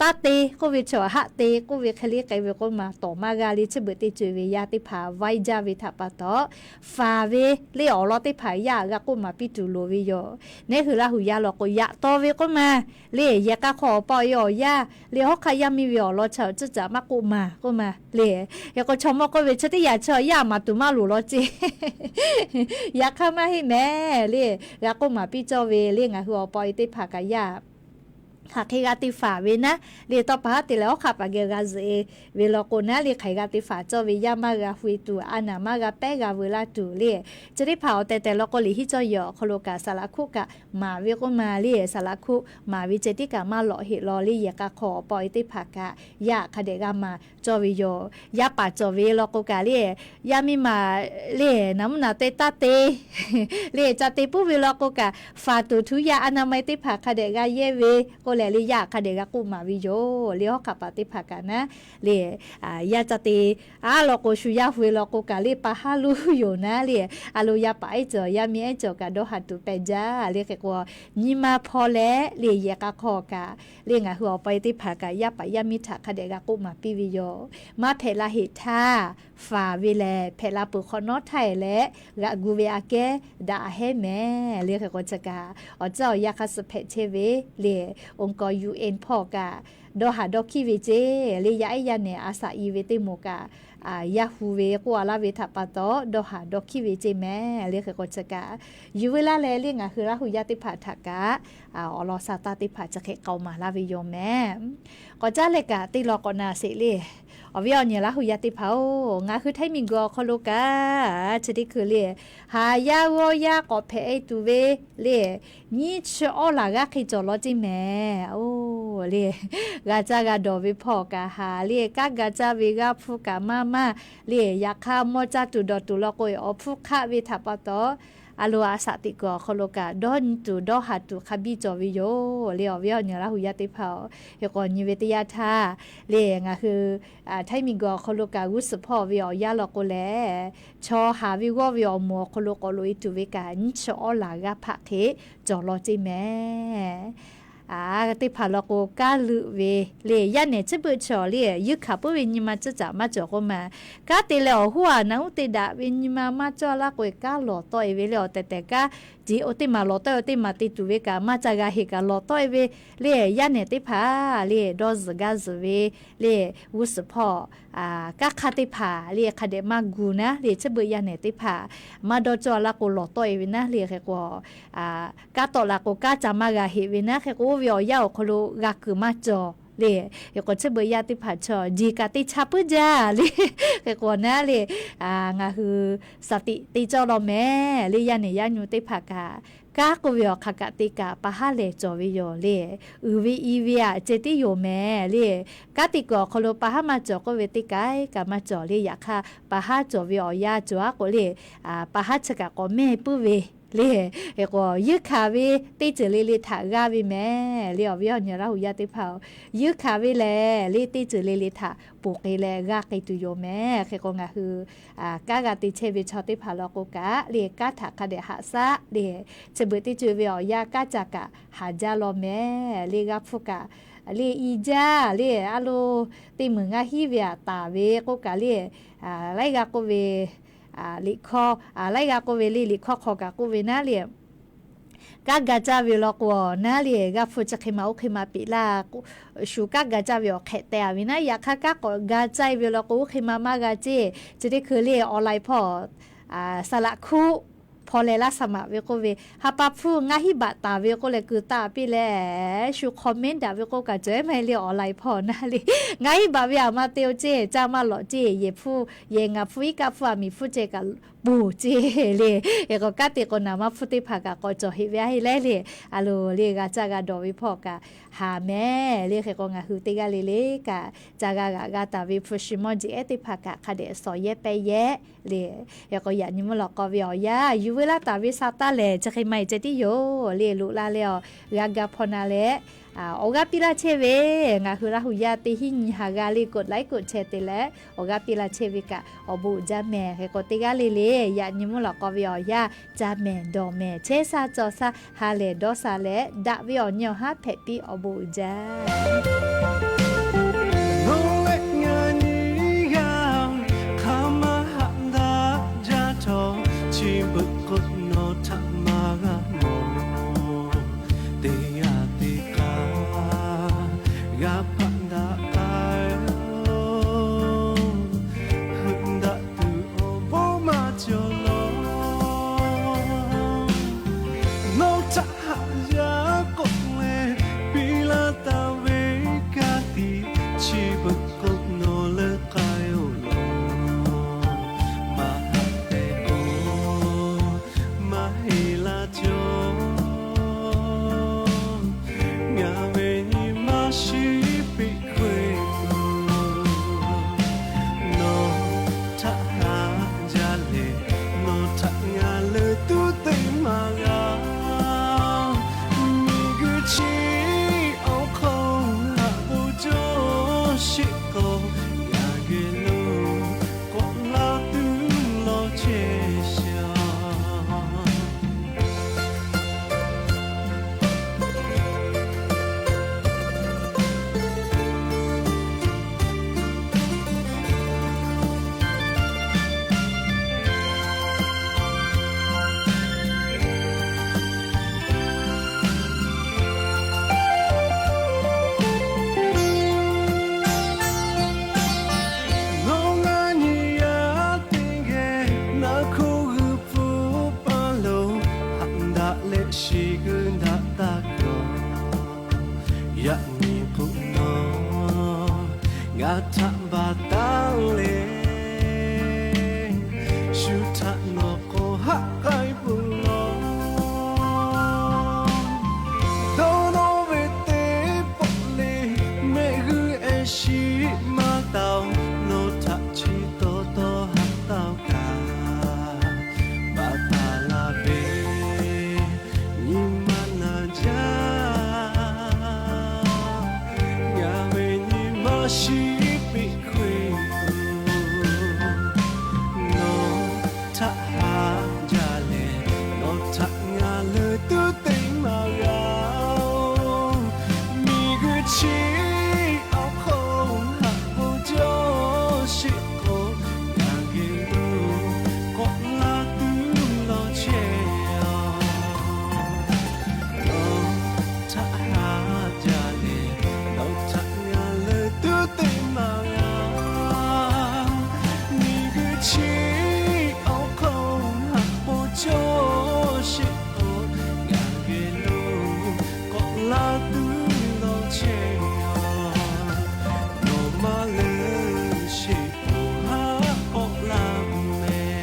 taˇ te k'oˆ ve chi haˆ te k'oˆ ve hk'e le k'ai ve k'oˆ ma tawˍ maˇ g'a le. Chi beuꞈ teˇ ceuˬ ve yaˇ teˇ hpaˍ vaiˇ jaˇ ve htaꞈ pa taw, faˍ ve le awˬ lawn teˇ hpaˍ yaˇ g'a k'oˆ maˍ piˇ tuˬ loˍ ve yoˬ. Neˉ hui Laˇ hu yaˇ law k'o yaꞈ taw ve k'oˆ ma le, yehˬ k'a hk'aw awˬ pa awˬ e awˬ yanˇ le hawˉ hk'aˆ yaˇ miˇ ve awˬ lawn chi awˬ ceuˬ caꞈ maˇ k'oˆ maˍ k'oˆ ma le. Hk'e k'o chaw mawˇ k'oˆ ve chi teˇ yanˇ chi yaˇ maˍ tuˬ maˇ loˍ law ceˇ. Yaꞈ hk'aˇ maˇ heˆ mehˍ le, g'a k'oˆ maˍ piˇ cawˇ ve le ngaˬ hui awˬ pa awˬ e teˇ hpaˍ kaꞈ yaˇ hk'aˬ hk'e g'a te faˍ ve naˉ le. Tawˇ pa haˉ te leh hawˉ hk'aˆ paˍ geh g'a zuhꞈ e ve law k'o naˉ le hk'aˬ hk'e g'a te faˍ cawˇ ve yaˇ maˇ g'a hui tuˬ, a naˍ maˇ g'a pehˉ g'a veu laˇ tuˬ le. Chi teˇ hpaˍ awˬ tehˬ tehˬ law k'o liꞈ hiˉ cawˇ yehˬ awˬ hk'aw lo kaꞈ saˍ laꞈ hkuˆ kaꞈ maˍ ve k'oˆ ma le. Saˍ laꞈ hkuˆ maˍ ve ceh tiˉ kaꞈ maˇ lawꞈ heˆ law le. Yehˬ k'a hk'aw awˬ pa awˬ e teˇ hpaˍ kaꞈ yaˇ hk'a dehꞈ g'a maˍ cawˇ ve yoˬ. Yaˇ paˍ cawˬ ve law k'o kaꞈ le yaˇ miˇ ma le naˍ mvuhˇ naˍ te taˇ te le ca te puiˉ ve law k'o kaꞈ faˍ tuˬ htuˇ yaˇ a naˍ ma e teˇ hpaˍ hk'a dehꞈ g'a yehˇ ve k'oˆ leh le yaˇ hk'a dehꞈ g'a k'oˆ maˍ ve yoˬ. Le hawˉ hk'aˆ paˍ teˇ hpaˍ kaꞈ naˉ le yaˇ ca te a law k'o shu yaˇ hui law k'o kaꞈ le pa haˉ luˇ yoˬ naˉ le. A lo yaˇ paˍ ehˉ cawˬ yaˇ miˇ ehˉ cawˬ kaꞈ dawˇ haˍ tuˬ pehˬ jaˇ le. Hk'e k'o nyi ma hpaw leh le yehˬ k'a hk'aw kaꞈ le ngaˬ hui awˬ pa e teˇ hpaˍ kaꞈ yaˇ paˍ yaˇ miˇ htaꞈ hk'a dehꞈ g'a k'oˆ maˍ piˇ ve yoˬ. Maˇ hpehꞈ la heˆ htaˇ faˍ ve lehˬ hpehꞈ la peuˬ hk'awꞈ nawˉ htaˇ e leh g'aꞈ gu ve aꞈ kehˉ daꞈ a hehˉ mehˍ le. Hk'e k'o chi kaꞈ awˬ caˇ awˬ yanˇ hk'a suh hpehꞈ chehˇ ve le. Oˇ kaw U N hpawˇ kaꞈ dawˇ haˍ dawˇ hkiˉ ve ceˇ le. Yaˇ ehˉ yaˇ nehˬ a saꞈ i ve teˇ moˍ kaꞈ yaˇ hu ve k'oˆ a laˇ ve htaꞈ pa taw dawˇ haˍ dawˇ hkiˉ ve ceˇ mehˍ le. Hk'e k'o chi kaꞈ yuˬ veu laˇ leh le ngaˬ hui Laˇ hu yaˇ teˇ hpaˍ htaꞈ kaꞈ awˬ lawn sa taˇ teˇ hpaˍ chi hk'e k'ai maˍ laˇ ve yoˬ mehˍ. K'awꞈ caˉ leh kaꞈ teˇ law k'awꞈ na sheˍ le. Awˬ viˉ awˬ nyi Laˇ hu yaˇ teˇ hpaˍ-oˬ, ngaˬ hui htaiˇ miˬ guiˬ awˬ hk'aw lo kaꞈ chi teˇ hkui le haˍ yaˇ g'awˇ yaˇ k'awꞈ hpehꞈ e tuˬ ve le nyiˇ chi awˉ laˬ g'aˇ hk'e cawˬ law ceˇ mehˍ. Oˇ le g'a caˇ g'a dawˬ ve hpawˇ kaꞈ haˍ le kanˉ ga caˇ ve g'aˇ hpfuhˇ kaꞈ maˇ maˇ le. Yaꞈ hk'aˇ mawˇ caˇ tuˬ dawˬ tuˬ law k'o awˬ hpfuhˇ hk'aˆ ve htaꞈ pa taw a lo a saꞈ teꞈ kuiˬ awˬ hk'aw lo kaꞈ dawˇ nyi tuˬ dawˇ haˍ tuˬ hk'a biˇ cawˬ ve yoˬ le. Awˬ viˉ awˬ nyi Laˇ hu yaˇ teˇ hpaˍ-oˬ, hk'e k'o nyi ve teˇ yanˇ htaˇ le ngaˬ hui htaiˇ miˬ guiˬ awˬ hk'aw lo kaꞈ g'uˇ suhˍ hpawˇ ve awˬ yanˇ law k'o lehˬ chaw haˍ ve g'awˇ ve awˬ moˍ awˬ hk'aw lo k'awꞈ loꞈ e tuˬ ve kaꞈ nyiˇ chi awˉ laˬ g'aˇ hpaˆ hk'e cawˬ law ceˇ mehˍ. Teˇ hpaˍ law k'o kanˉ leuˆ ve le yaˇ nehˬ chi beuꞈ chaw le yuˇ hkanˍ puiˉ ve nyi ma ceuˬ caꞈ maˇ cawˬ k'oˆ ma. Kanˉ te leh awˬ hoˉ a naꞈ uˉ te daꞈ ve nyi ma maˇ cawˇ laˇ k'o kanˉ lawˬ tawˆ e ve le awˬ tehˬ tehˬ kanˉ te oˇ teˇ maˬ lawˬ tawˆ e oˇ teˇ maˬ te tuˬ ve kaꞈ maˇ ca g'a heˆ kaꞈ lawˬ tawˆ e ve le yaˇ nehˬ teˇ hpaˍ le dawˇ zuhˬ gaˇ zuhˬ ve le g'uˇ suhˍ hpawˇ kanˉ hk'aˇ teˇ hpaˍ le hk'a dehꞈ maˇ gu naˉ le chi beuꞈ yaˇ nehˬ teˇ hpaˍ maˇ dawˇ cawˇ laˇ k'o lawˬ tawˆ e ve naˉ le. Hk'e k'o kanˉ tawˆ la k'o kanˉ ca maˇ g'a heˆ ve naˉ. Hk'e k'o oˇ ve awˬ yanˇ awˬ hk'aw lo g'a kuiˬ maˇ cawˬ le. Hk'e k'o chi beuꞈ yaˇ teˇ hpaˍ chaw jeˬ kaꞈ te cha puiˉ jaˇ le. Hk'e k'o naˉ le ngaˬ hui shaˍ tiꞈ te cawˇ law mehˍ le. Yaˇ nehˬ yaˇ nyi teˇ hpaˍ kaꞈ kanˉ k'oˆ ve awˬ hk'aˬ kaꞈ te kaꞈ pa haˉ lehˬ cawˬ ve yoˬ le. Uiˍ ve i ve aꞈ ceh tiˉ yoˬ mehˍ le. Kanˉ te kuiˬ awˬ hk'aw lo pa haˉ maˇ cawˬ k'oˆ ve teˇ kaꞈ kaꞈ maˇ cawˬ le. Yaꞈ hk'aˇ pa haˉ cawˬ ve awˬ yanˇ cawˬ aˉ k'o le pa haˉ chi kaꞈ k'awꞈ mehˇ puiˉ ve le. Hk'e k'o yuˇ hkanˍ ve teˇ ceuˬ le le htaꞈ g'aˇ ve mehˍ le. Awˬ viˉ awˬ nyi Laˇ hu yaˇ teˇ hpaˍ-oˬ, yuˇ hkanˍ ve lehˬ le teˇ ceuˬ le le htaꞈ ponˬ k'ai leh g'aˇ k'ai tuˬ yoˬ mehˍ. Hk'e k'o ngaˬ hui kanˉ g'a te chehˇ ve chaw teˇ hpaˍ law k'o kaꞈ le kanˉ htaꞈ hk'a dehꞈ haꞈ shaˉ le. Chi beuꞈ teˇ ceuˬ ve awˬ yanˇ kanˉ ca kaꞈ haˍ jaˇ law mehˍ le. G'aˇ hpfuhˇ kaꞈ le i jaˇ le a lo teˇ meunˍ ngaˇ hinˉ ve aꞈ taˍ ve k'oˆ kaꞈ le laiˉ g'aˇ k'oˆ ve liꞈ hkawˇ laiˉ g'aˇ k'oˆ ve le liꞈ hkawˇ hk'aw kaꞈ k'oˆ ve naˉ le kanˉ ga caˇ ve law k'o naˉ le g'aˇ hpfuhˇ chi hk'e ma oˇ hk'e ma peꞈ laˇ. Shu kanˉ ga caˇ ve awˬ hk'ehꞈ teh a ve naˉ. Yaꞈ hk'aˇ kanˉ k'awꞈ ga caˇ e ve law k'o oˇ hk'e ma maˇ g'a ceˇ. Chi teˇ hkui le awˬ laiˍ hpawˇ saˍ laꞈ hkuˆ hpaw leh laˇ saˍ maꞈ ve k'oˆ ve ha pa hpfuhˇ ngaˇ hinˉ baꞈ taˍ ve k'oˆ leh keu taˇ piˇ leh shu comment daꞈ ve k'oˆ kaꞈ cawˬ ehˉ maˇ heˆ le awˬ laiˍ hpawˇ naˉ le ngaˇ hinˉ baꞈ ve aꞈ maˇ te oˇ ceˇ caˇ maˇ lawꞈ ceˇ. Yehˬ hpfuhˇ yehˬ ngaˬ hpfuhˇ iˉ kaˆ hpfuhˇ aꞈ miˍ hpfuhˇ ceh kaꞈ ponˬ ceˇ le. Hk'e k'o kanˉ te k'o naˍ maˇ hpfuhˇ teˇ hpaˍ kaꞈ k'awꞈ cawˬ heˆ ve aˇ heˆ leh le a lo le g'a caˇ g'a dawˬ ve hpawˇ kaꞈ haˍ mehˍ le. Hk'e k'o ngaˬ hui teˇ g'aˇ le le kaꞈ ca g'a g'aꞈ g'a taˍ ve hpu shi mawˇ jeˬ ehˉ teˇ hpaˍ kaꞈ hk'a dehꞈ shawˍ yehˇ pehˇ yehˇ le. Hk'e k'o yaꞈ nyi mvuhˇ lawꞈ k'aw ve awˬ yanˇ yuˬ Hui laˇ taˍ ve sa taˇ lehˬ, chi hk'e maˇ heˆ ceh tiˉ yoˬ le. Loꞈ la leh awˬ g'a ga hpaw na leh, awˬ g'aˇ piˇ laˇ chehˇ ve, ngaˬ hui Laˇ huˍ yaˇ teˇ hinˉ nyi ha g'a le กดไลค์ กดแชร์ te leh awˬ g'aˇ piˇ laˇ chehˇ ve kaꞈ awˬ bon uiˍ jaˇ mehˍ. Hk'e k'o teˇ g'aˇ le le yaꞈ nyi mvuhˇ lawꞈ k'aw ve awˬ yanˇ ca mehˍ dawˬ mehˍ chehˇ sha cawˬ sha ha lehˬ dawˇ sha leh daꞈ ve awˬ nyi awˬ haˉ hpehꞈ piˇ awˬ bon uiˍ jaˇ. Nawˬ leh ngaˬ nyi g'aˇ hk'aˬ ma haꞈ daꞈ jaˇ htawˇ, chi beuꞈ k'o nawˬ htaꞈ maˇ g'a mawˬ. Teˇ g'aˇ teˇ hk'aˇ g'a hpaꞈ daꞈ k'ai-o, heuˆ daꞈ tuˬ awˬ bon maˇ cawˬ law. Nawˬ htaꞈ haꞈ yaˇ k'oˆ leh piˇ laˇ taˍ ve ka tiꞈ, chi beuꞈ k'o nawˬ leuˉ k'ai-o law. Maˇ haꞈ te-o, maˇ heˆ laˇ cawˬ. Ngaˬ ve nyi ma shiˍ piˇ hk'e, nawˬ htaꞈ haꞈ jaˇ leh, nawˬ htaꞈ ngaˬ leuˉ tuˉ teˇ maˇ g'a. Miˬguiˬ chi awˬ hk'aw haꞈ k'o cawˇ sheˆ k'o, ngaˬ geh lo k'awꞈ laˇ tuˬ lawˬ chehˇ shaˍ. Nawˬ ngaˬ nyi g'aˇ teˇ geh naˬ hk'oˆ g'uiˬ pfuhˍ paˇ lo haꞈ daꞈ leh shiˍ g'uiˇ daꞈ taˇ kawꞈ. Yaꞈ nyi k'o nawˬ ngaˬ htaꞈ baˬ taˉ leh, shu htaꞈ nawˬ k'awꞈ haˆ k'ai peuˬ law. Dawˇ nawˇ ve teˇ pawˆ le, mehˆ g'uiˇ ehˉ shiˍ maˇ taˍ-oˬ. Nawˬ htaꞈ chi taw taw haꞈ taˇ-oˬ kaꞈ, baˬ taˍ la ve nyi ma naˬ jaˇ. Ngaˬ ve nyi ma shiˍ piˇ hk'e, nawˬ htaꞈ haꞈ jaˇ leh, nawˬ htaꞈ ngaˬ leuˉ tuˉ teˇ maˇ g'a-oˬ. Miˬguiˬ chi awˬ hk'aw haꞈ k'o cawˇ sheˆ k'o, ngaˬ geh lo k'awꞈ laˇ tuˬ lawˬ chehˇ-a. Nawˬ htaꞈ haꞈ jaˇ leh, nawˬ htaꞈ ngaˬ leuˉ tuˉ teˇ maˇ g'a. Miˬguiˬ chi awˬ hk'aw haꞈ k'o cawˇ sheˆ k'o, ngaˬ geh lo k'awꞈ laˇ tuˬ lawˬ chehˇ-a. Nawˬ maˇ leuˉ sheˍ k'o haˉ k'awꞈ laˇ mehˍ.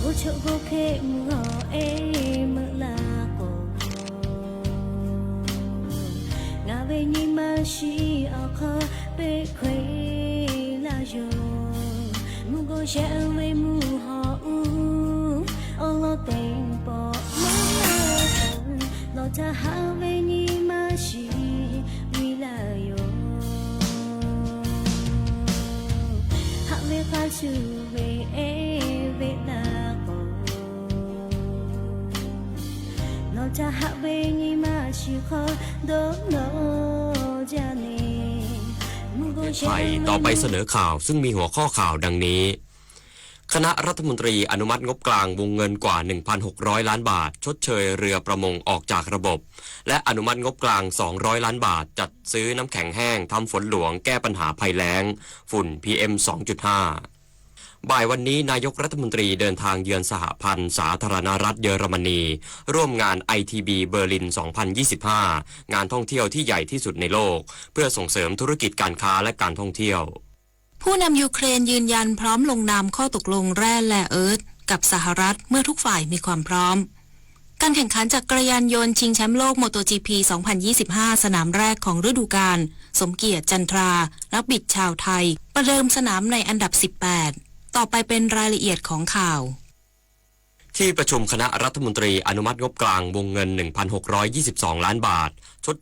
G'uˇ choˆ g'uˇ hk'e mvuhˇ g'awˬ ehˉ meuˆ laˇ k'o, ngaˬ ve nyi ma shiˍ awˬ hk'aw peˆ hkawehˇ laˇ yoˬ. Mvuhˇ g'awˬ shehˆ ve mvuhˇ hawˬ uˉ awˬ lawn teˇ pawˆ maˇ laˇ, nawˬ htaꞈ haꞈ ve nyi ma shiˍ piˇ laˇ yoˬ. Shu ve e ve na k'o, nawˬ ca haꞈ ve nyi ma shiˍ hk'aw dawˇ nawˬ jaˇ ne. ไทย ต่อไปเสนอข่าวซึ่งมีหัวข้อข่าวดังนี้ คณะรัฐมนตรีอนุมัติงบกลางวงเงินกว่า หนึ่งพันหกร้อยล้านบาท ชดเชยเรือประมงออกจากระบบ และอนุมัติงบกลาง สองร้อยล้านบาท จัดซื้อน้ำแข็งแห้งทำฝนหลวงแก้ปัญหาภัยแล้ง ฝุ่น พีเอ็ม สองจุดห้า บ่ายวันนี้นายกรัฐมนตรีเดินทางเยือนสหพันธ์สาธารณรัฐเยอรมนี ร่วมงาน ไอทีบี เบอร์ลิน สองพันยี่สิบห้า งานท่องเที่ยวที่ใหญ่ที่สุดในโลก เพื่อส่งเสริมธุรกิจการค้าและการท่องเที่ยว ผู้นำยูเครนยืนยันพร้อมลงนามข้อตกลงแร่ rare earth กับสหรัฐเมื่อทุกฝ่ายมีความพร้อม การแข่งขันจักรยานยนต์ชิงแชมป์โลก โมโตจีพี สองพันยี่สิบห้า สนามแรกของฤดูกาล สมเกียรติ จันทรา นักบิดชาวไทย ประเดิมสนามในอันดับ สิบแปด ต่อไปเป็นรายละเอียดของข่าว ที่ประชุมคณะรัฐมนตรีอนุมัติงบกลางวงเงิน หนึ่งพันหกร้อยยี่สิบสองล้านบาท ชด